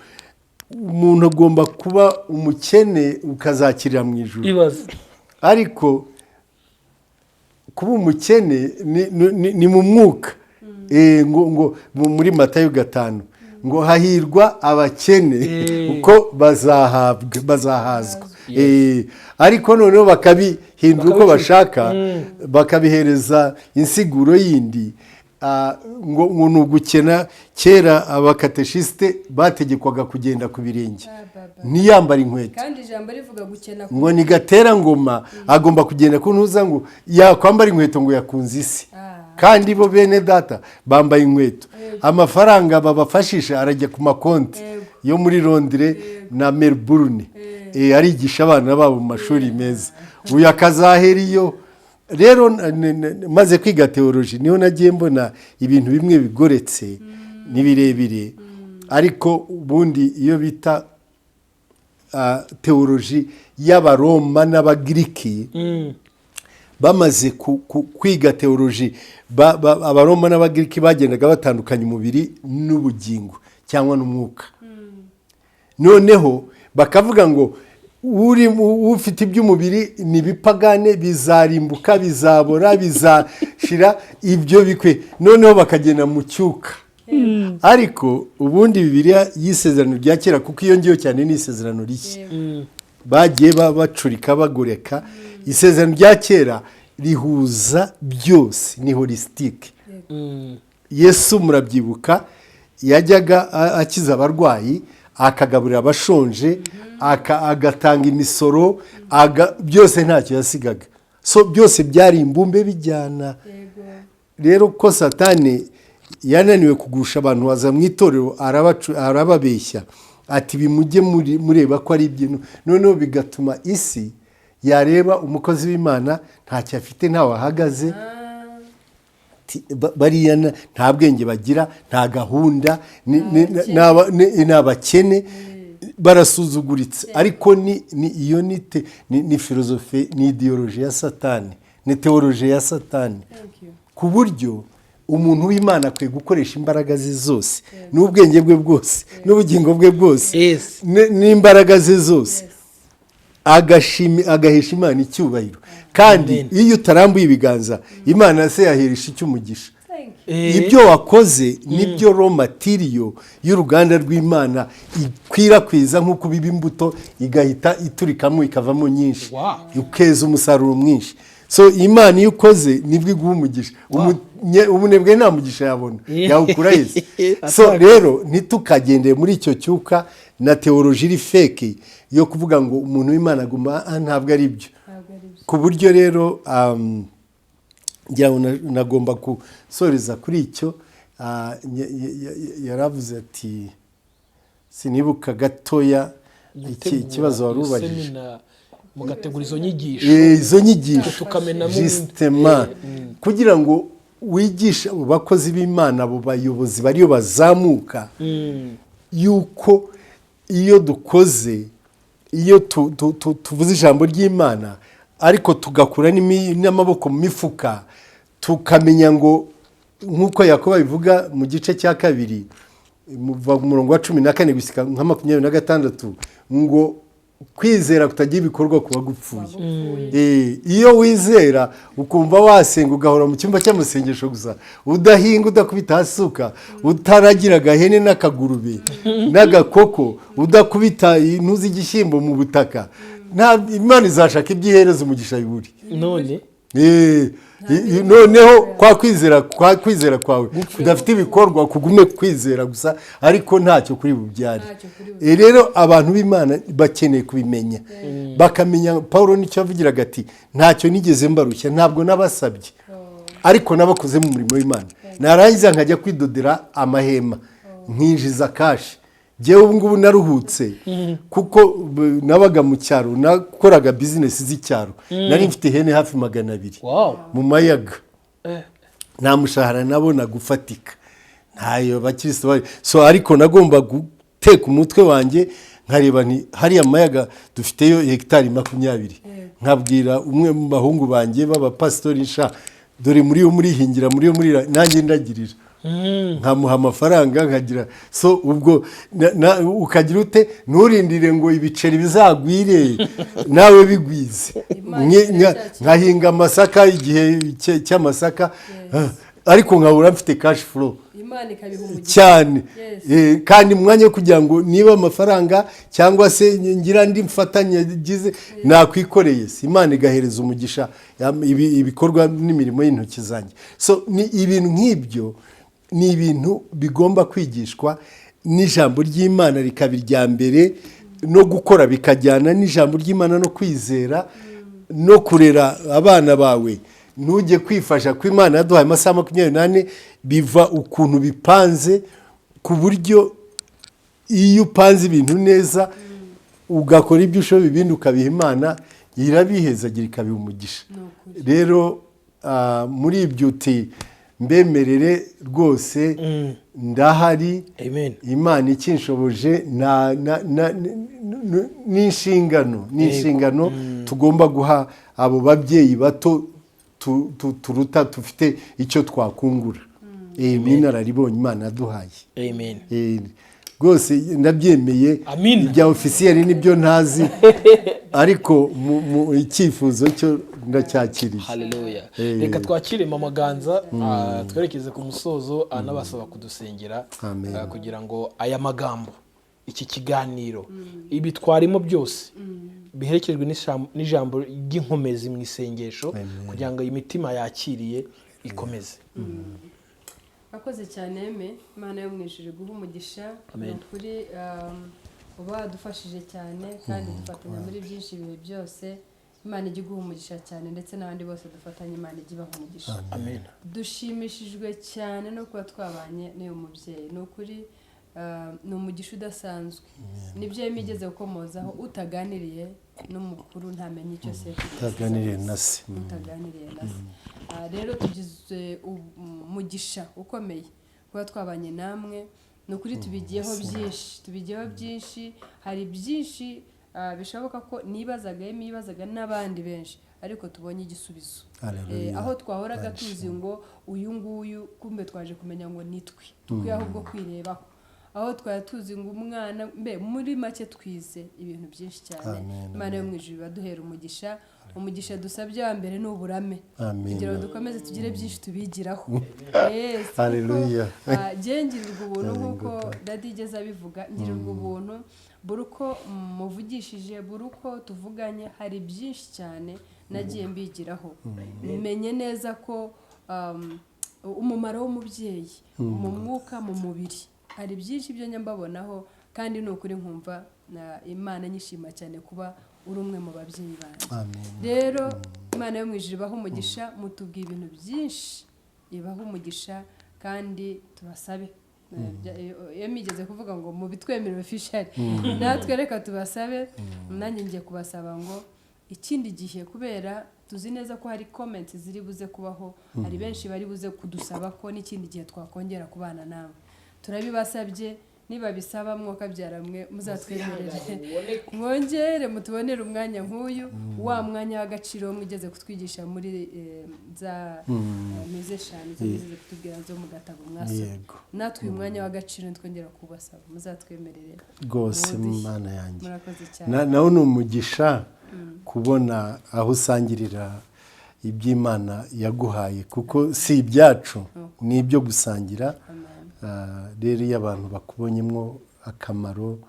umuntu agomba kuba umukene ukazakirira mu ijuru. Ibaze. Ariko kuba umukene ni mu mwuka. Ngo muri Matayo 5 ngo hahirwa abakene kuko bazahabwa, bazahazwa. Ariko noneho bakabihindura uko bashaka, bakabihereza insiguro yindi. Ngo ni ugukena. Kera abakateshisite bategekwaga kugenda ku birenge, ntiyambare inkweto. Kandi ijambo rivuga gukena. Ngo ni gatera ngoma, agomba kugenda ku ntuza, ngo yakwambara inkweto ngo yakunze isi. Kandi bo bene data bambaye inkweto, amafaranga babafashisha arajya ku makonti yo muri Londres na Melbourne. Arigisha abana babo mu mashuri meza, uyu akazahera iyo. Rero maze kwiga théologie niho nagiye mbona ibintu bimwe bigoretse, ni birebire, ariko ubundi iyo bita théologie y'Abaroma n'Abagiriki, bamaze kwiga théologie, Abaroma n'Abagiriki bagendaga batandukanya umubiri n'ubugingo cyangwa n'umwuka. Noneho bakavuga ngo uri ufite iby'umubiri ni ibipagane, bizarimbuka, bizabora, bizashira, ibyo bikwe. Noneho bakagenda mu cyuka. Ariko ubundi Bibiliya y'Isezerano rya Kera, kuko iyo ngiyo cyane ni Isezerano Rishya bagiye bacurika bagoreka, Isezerano rya Kera rihuza byose, ni holistique. Yesu, murabyibuka, yajyaga akiza abarwayi, akagaburira abashonje, agatanga imisoro, byose ntacyo yasigaga. So byose byari imbumbe bijyana. Rero ko Satani yananiwe kugusha abantu baza mu itorero, arababeshya ati bimujye mureba ko ari ibyintu. Noneho bigatuma isi yareba umukozi w'Imana ntacyo afite, ntawe ahagaze. Bariya nta bwenge bagira, nta gahunda, ni abakene, barasuzuguritse. Ariko ni iyo ni philosophie, ni idéologie ya Satani, ni théologie ya Satani. Thank you. Ku buryo umuntu w'Imana akwiye gukoresha imbaraga ze zose n'ubwenge bwe bwose n'ubugingo bwe bwose n'imbaraga ze zose, agahesha Imana icyubahiro. Kandi Amen. iyo utarambuye ibiganza, Imana se yaheresha icy'umugisha? Thank you. Ibyo wakoze nibyo raw material y'uruganda rw'Imana ikwirakwiza, nk'uko biba imbuto igahita iturikamo ikavamo nyinshi, ukeza umusaruro mwinshi. So Imana iyo ukoze nibwo iguha umugisha. Umunebwe nta mugisha yabona, yawukura hese? So rero ntitukagendere muri icyo cyuka na théologie iri fake yo kuvuga ngo umuntu w'Imana aguma. Ntabwo ari byo. Ntabwo ari byo. Ku buryo rero ngira ngo nagomba gusoreza kuri icyo. Yaravuze ati, sinibuka gatoya Gutegura ikibazo wari iyo ubajije. seminar, mugategura izo nyigisho. Izo nyigisho. Tukamenamo. Justement, kugira ngo wigishe abo bakozi b'Imana, abo bayobozi bariyo bazamuka, yuko iyo dukoze, iyo tuvuze ijambo ry'Imana ariko tugakura n'amaboko mu mifuka, tukamenya ngo nk'uko Yakobo abivuga mu gice cya 2, muva ku murongo wa 14 gushyika nka 26, ngo kwizera kutagira ibikorwa kuba gupfuye. Iyo wizera ukumva wasenga, ugahora mu cyumba cy'amasengesho gusa, udahinga, udakubita hasuka, utaragira agahene n'akagurube n'agakoko, udakubita intuzi igishyimbo mu butaka, nta Imana izashaka ibyo ihereza umugisha biburi. None Noneho kwa kwizera kwawe kudafite ibikorwa kugume kwizera gusa, ariko ntacyo kuri bubyare. Ntacyo kuri Rero abantu b'Imana bakeneye kubimenya, bakamenya Paul nicyo yavugiraga ati ntacyo nigeze mbarushya, ntabwo nabasabye, ariko nabakoze mu murimo w'Imana, narangiza nkajya kwidodera amahema nkinjiza cash. Njyewe ubu ngubu naruhutse kuko nabaga mu cyaro, nakoraga business z'icyaro, nari mfite ihene hafi 200 mu mayaga. Nta mushahara nabona gufatika, ntayo bakirisitu bari. So ariko nagomba guteka umutwe wanjye nkareba nti hariya mayaga dufiteyo hegitari 20, nkabwira umwe mu bahungu banjye b'abapasitori, sha dore muri yo murihingira, muri yo muri nanjye ndagirira, nkamuha amafaranga nkagira. So ubwo ukagira ute? Nturindire ngo ibiceri bizagwire, nawe bigwize. Imana iracyakira. Nkahinga amasaka igihe cy'amasaka, ariko nkabura mfite cash flow. Imana ikabiha umugisha. Cyane. Kandi mu mwanya wo kugira ngo niba amafaranga cyangwa se ngira andi mfatanye gize nakwikoreye, si Imana igahereza umugisha ibikorwa n'imirimo y'intoki zanjye. So ni ibintu nk'ibyo, ni ibintu bigomba kwigishwa n'ijambo ry'Imana rikaba irya mbere, no gukora bikajyana n'ijambo ry'Imana, no kwizera, no kurera abana bawe. Ntujye kwifasha ko Imana yaduhaye amasaha 24, biva ukuntu bipanze, ku buryo iyo upanze ibintu neza, ugakora ibyo ushoboye, ibindi ukabiha Imana, irabihezagira ikabiha umugisha. Ni ukuri. Rero muri ibyo uti mbemerere rwose, ndahari. Amen. Imana ikinshoboje n'inshingano tugomba guha abo babyeyi bato turuta, dufite icyo twakungura. Ni inararibonye Imana yaduhaye. Amen. Rwose ndabyemeye. Amin. Ibya officiel nibyo ntazi, ariko mu icyifuzo cyo ndacyakiriye. Haleluya. Reka twakire Mama Ganza, twerekeze ku musozo, anabasaba kudusengera. Amen. Kugira ngo aya magambo, iki kiganiro, ibi twarimo byose biherekejwe n'ijambo ry'inkomezi mu isengesho, kugira ngo iyi mitima yakiriye ikomeze. Urakoze cyane Eme, Imana yo mu ijuru iguhe umugisha. Amen. Ni ukuri, uba wadufashije cyane kandi dufatanya muri byinshi ibihe byose. Imana ijya iguha umugisha cyane, ndetse n'abandi bose dufatanya, Imana ijya ibaha umugisha. Amen. Dushimishijwe cyane no kuba twabanye n'uyu mubyeyi. Ni ukuri, ni umugisha udasanzwe. Nibyo Eme igeze gukomozaho, utaganiriye n'umukuru ntamenya icyo sekuru Utaganiriye na se. Utaganiriye na se. Rero tugize umugisha ukomeye kuba twabanye namwe. Ni ukuri tubigiyeho byinshi, tubigiyeho byinshi. Hari byinshi bishoboka ko nibazaga, Eme yibazaga, n'abandi benshi, ariko tubonye igisubizo. Hallelujah. Aho twahoraga tuzi ngo uyu nguyu, kumbe twaje kumenya ngo nitwe dukwiye ahubwo kwirebaho. Aho twari tuzi ngo umwana, mbe muri make twize ibintu byinshi cyane. Amen. Imana yo mu ijuru ibaduhera umugisha. Umugisha dusabye wa mbere ni uburame, Amen. kugira ngo dukomeze tugire byinshi tubigiraho. Yes, kuko, Hallelujah. jye ngirirwa ubuntu nk'uko Daddy igeze abivuga, ngirirwa ubuntu buri uko muvugishije, buri uko tuvuganye. Hari byinshi cyane nagiye mbigiraho, menye neza ko umumaro w'umubyeyi mu mwuka, mu mubiri, hari byinshi byo njya mbabonaho. Kandi ni ukuri nkumva na Imana nyishima cyane kuba uri umwe mu babyeyi banjye. Amen. Rero Imana yo mu ijuru ibaha umugisha. Mutubwiye ibintu byinshi, ibaha umugisha. Kandi tubasabe, iyo migeze kuvuga ngo mubitwemerere official, natwe reka tubasabe. Nanjye ngiye kubasaba ngo ikindi gihe, kubera tuzi neza ko hari comments ziri buze kubaho, hari benshi bari buze kudusaba ko n'ikindi gihe twakongera kubana nawe, turabibasabye. Niba bisaba mwokabyara mwe, muzatwemerere mwongere mutubonere umwanya nk'uyu, wa mwanya w'agaciro mwigeze kutwigisha muri za mize 5 zo mugeze kutubwira zo mu gatabo mwasomye. Yego. Natwe uyu mwanya w'agaciro nitwongera kubasaba muzatwemerere Rwose. muwuduhe. Mana yanjye. Murakoze cyane. Nawe ni umugisha kubona aho usangirira iby'Imana yaguhaye, kuko si ibyacu, ni ibyo gusangira. Amen. Rero iyo abantu bakubonyemo akamaro,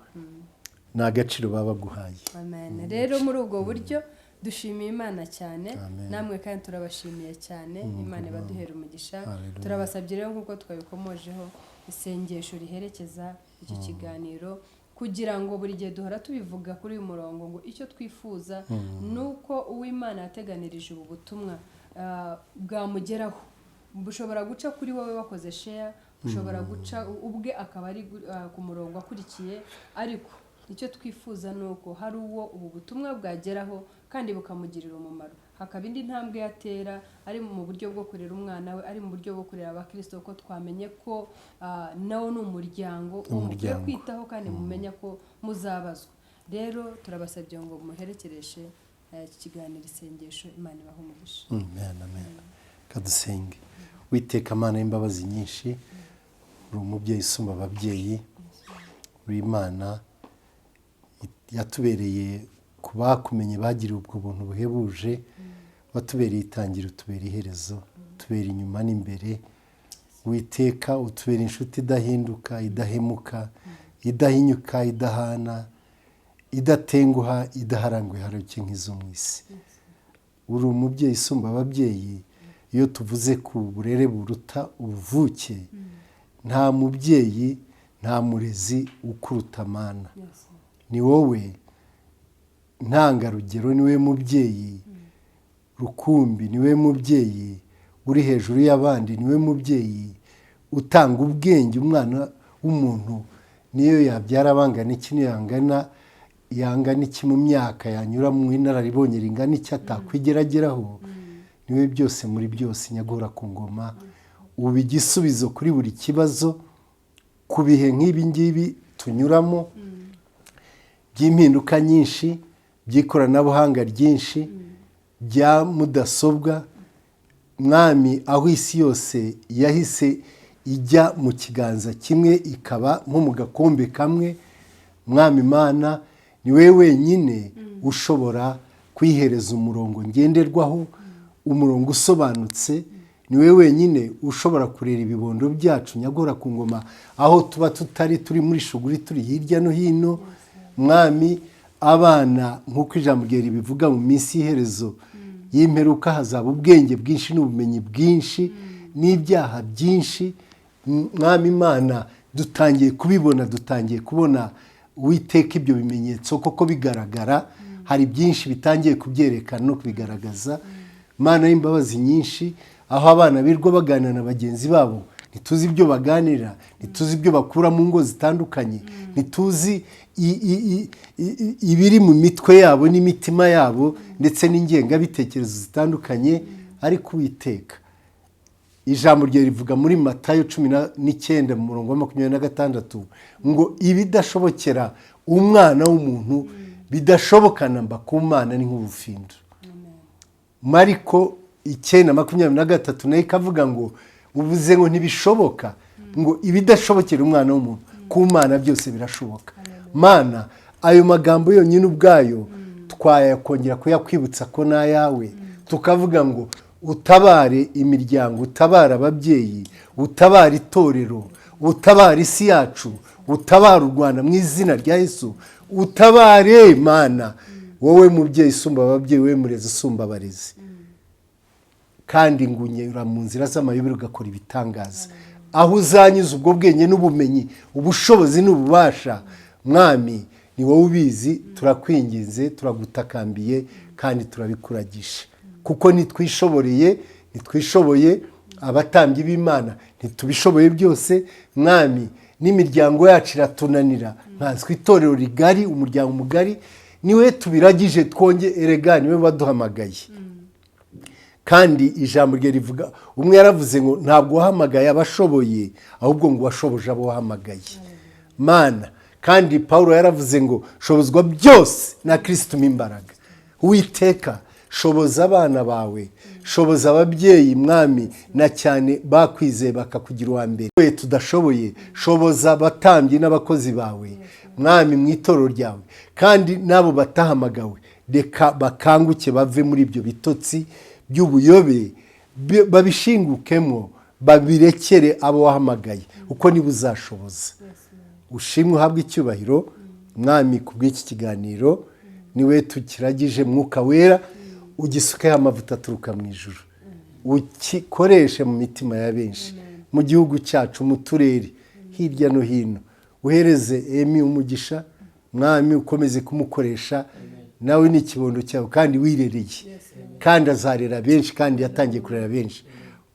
ni agaciro baba baguhaye. Amen. Rero muri ubwo buryo dushimiye Imana cyane. Amen. Namwe kandi turabashimiye cyane, Imana ibaduhera umugisha. Hallelujah. Turabasabye rero, nk'uko twabikomojeho, isengesho riherekeza icyo kiganiro, kugira ngo buri gihe duhora tubivuga kuri uyu murongo ngo icyo twifuza ni uko uw'Imana yateganirije ubu butumwa bwamugeraho. Bushobora guca kuri wowe wakoze share, bushobora guca ubwe akaba ari ku murongo akurikiye, ariko icyo twifuza ni uko hari uwo ubu butumwa bwageraho kandi bukamugirira umumaro, hakaba indi ntambwe yatera, ari mu buryo bwo kurera umwana we, ari mu buryo bwo kurera abakirisito, ko twamenye ko nawo ni umuryango mukwiye Umuryango. kwitaho, kandi mumenya ko muzabazwa. Rero turabasabye ngo muherekereshe iki kiganiro isengesho. Imana ibahe umugisha. Amen, amen. Kadusenge. Witeka Mana y'imbabazi nyinshi, uri umubyeyi usumba ababyeyi, uri Imana yatubereye ku bakumenye bagiriwe ubwo buntu buhebuje. Watubereye itangira, utubera iherezo, utubera inyuma n'imbere. Witeka, utubera inshuti idahinduka, idahemuka, idahinyuka, idahana, idatenguha, idaharangwa iharuke nk'izo mu isi. Uri umubyeyi usumba ababyeyi. Iyo tuvuze ku burere buruta ubuvuke, nta mubyeyi, nta murezi ukuruta, Mana. Ni wowe ntangarugero, ni we mubyeyi rukumbi, ni we mubyeyi uri hejuru y'abandi, ni we mubyeyi utanga ubwenge. Umwana w'umuntu niyo yabyara bangana iki, niyo yangana iki mu myaka, yanyura mu inararibonye ringana iki, atakwigera ageraho. Niwe byose muri byose, nyagora ku ngoma. Uba igisubizo kuri buri kibazo ku bihe nk'ibi ngibi tunyuramo by'impinduka nyinshi, by'ikoranabuhanga ryinshi, bya mudasobwa. Mwami, aho isi yose yahise ijya mu kiganza kimwe, ikaba nko mu gakombe kamwe, Mwami Imana, ni we wenyine ushobora kuyihereza umurongo ngenderwaho, umurongo usobanutse. Ni we wenyine ushobora kurera ibibondo byacu, nyagora ku ngoma, aho tuba tutari, turi muri shuguri, turi hirya no hino. Mwami, abana, nk'uko ijambo ryawe ribivuga, mu minsi y'iherezo y'imperuka hazaba ubwenge bwinshi n'ubumenyi bwinshi n'ibyaha byinshi. Mwami Imana, dutangiye kubibona, dutangiye kubona, Uwiteka, ibyo bimenyetso koko bigaragara. Hari byinshi bitangiye kubyerekana no kubigaragaza. Mana y'imbabazi nyinshi, aho abana birirwa baganira na bagenzi babo, ntituzi ibyo baganira, ntituzi ibyo bakura mu ngo zitandukanye, ntituzi ibiri mu mitwe yabo n'imitima yabo ndetse n'ingengabitekerezo zitandukanye. Ariko Uwiteka, ijambo rye rivuga muri Matayo 19 mu murongo wa 26 ngo ibidashobokera umwana w'umuntu bidashoboka namba ku Mana ni nk'ubufindo. Mariko 9:23 nayo ikavuga ngo uvuze ngo ntibishoboka, ngo ibidashobokera umwana w'umuntu ku Mana byose birashoboka. Mana, ayo magambo yonyine ubwayo twayakongera kuyakwibutsa ko n'ayawe, tukavuga ngo utabare imiryango, utabare ababyeyi, utabare itorero, utabare isi yacu, utabare u Rwanda mu izina rya Yesu. Utabare, Mana, wowe mubyeyi usumba ababyeyi, wowe murezi usumba abarezi, kandi ngo unyura mu nzira z'amayobera ugakora ibitangaza. Aho uzanyuza ubwo bwenge n'ubumenyi, ubushobozi n'ububasha, Mwami, ni wowe ubizi. Turakwinginze, turagutakambiye kandi turabikuragisha, kuko ntitwishoboreye, ntitwishoboye. Abatambyi b'Imana ntitubishoboye byose, Mwami, n'imiryango yacu iratunanira, nkanswe itorero rigari, umuryango mugari. Niwe tubiragije twonge, erega niwe waduhamagaye. Kandi ijambo rye rivuga, umwe yaravuze ngo ntabwo wahamagaye abashoboye, ahubwo ngo washoboje abo wahamagaye, Mana. Kandi Paul yaravuze ngo shobozwa byose na Kirisitu imbaraga. Uwiteka, shoboza abana bawe, shoboza ababyeyi, Mwami, na cyane bakwizeye bakakugira uwa mbere. We tudashoboye, shoboza abatambyi n'abakozi bawe, Mwami, mu itorero ryawe, kandi n'abo batahamagawe reka bakanguke bave muri ibyo bitotsi by'ubuyobe, babishingukemo, babirekere abo wahamagaye, uko niba uzashoboza. Ushimwe, uhabwe icyubahiro, Mwami, ku bw'iki kiganiro. Niwe tukiragije. Mwuka Wera, ugisukeho amavuta aturuka mu ijuru, ukikoreshe mu mitima ya benshi mu gihugu cyacu, mu turere hirya no hino. Uhereze Emi umugisha, Mwami, ukomeze kumukoresha. Nawe ni ikibondo cyawe kandi wirereye, kandi azarera benshi, kandi yatangiye kurera benshi.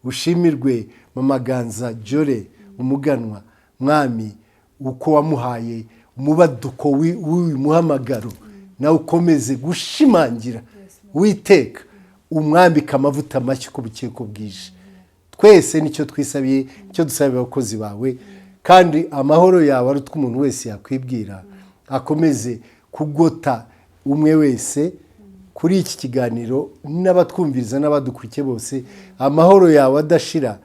Ushimirwe Mama Ganza Jore Umuganwa, Mwami, uko wamuhaye umubaduko w'uyu muhamagaro, nawe ukomeze gushimangira, Witeka, umwambike amavuta mashya uko bukeye uko bwije. Twese nicyo twisabiye, nicyo dusabira abakozi bawe. Kandi amahoro yawe ari utwo umuntu wese yakwibwira akomeze kugota umwe wese kuri iki kiganiro n'abatwumviriza n'abadukurikiye bose. Amahoro yawe adashira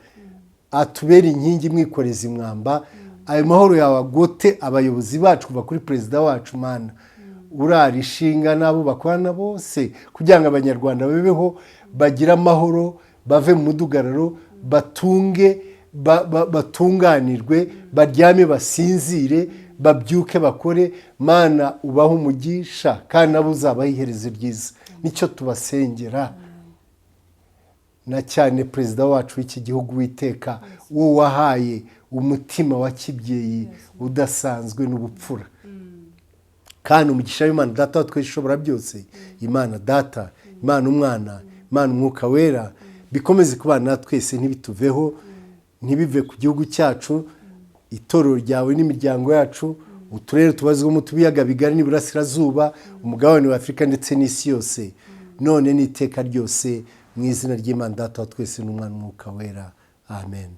atubere inkingi mwikoreza imwamba. Ayo mahoro yawe agote abayobozi bacu kuva kuri perezida wacu, Mana, urara ishinga n'abo bakorana bose, kugira ngo Abanyarwanda babeho, bagire amahoro, bave mu mudugararo, batunge, batunganirwe, baryame basinzire, babyuke bakore. Mana, ubahe umugisha kandi nabo uzabahe iherezo ryiza. Nicyo tubasengera, na cyane perezida wacu w'iki gihugu, Witeka, wo wahaye umutima wa kibyeyi udasanzwe n'ubupfura. Kandi umugisha w'Imana Data wa twese ishobora byose, Imana Data, Imana Umwana, Imana Umwuka Wera, bikomeze kubana na twese, ntibituveho, ntibive ku gihugu cyacu, itorero ryawe n'imiryango yacu, uturere tubazwamo tubiyaga bigari n'iburasirazuba, umugabane wa Afurika ndetse n'isi yose, none n'iteka ryose, mu izina ry'Imana Data wa twese n'Umwana, Umwuka Wera, amen.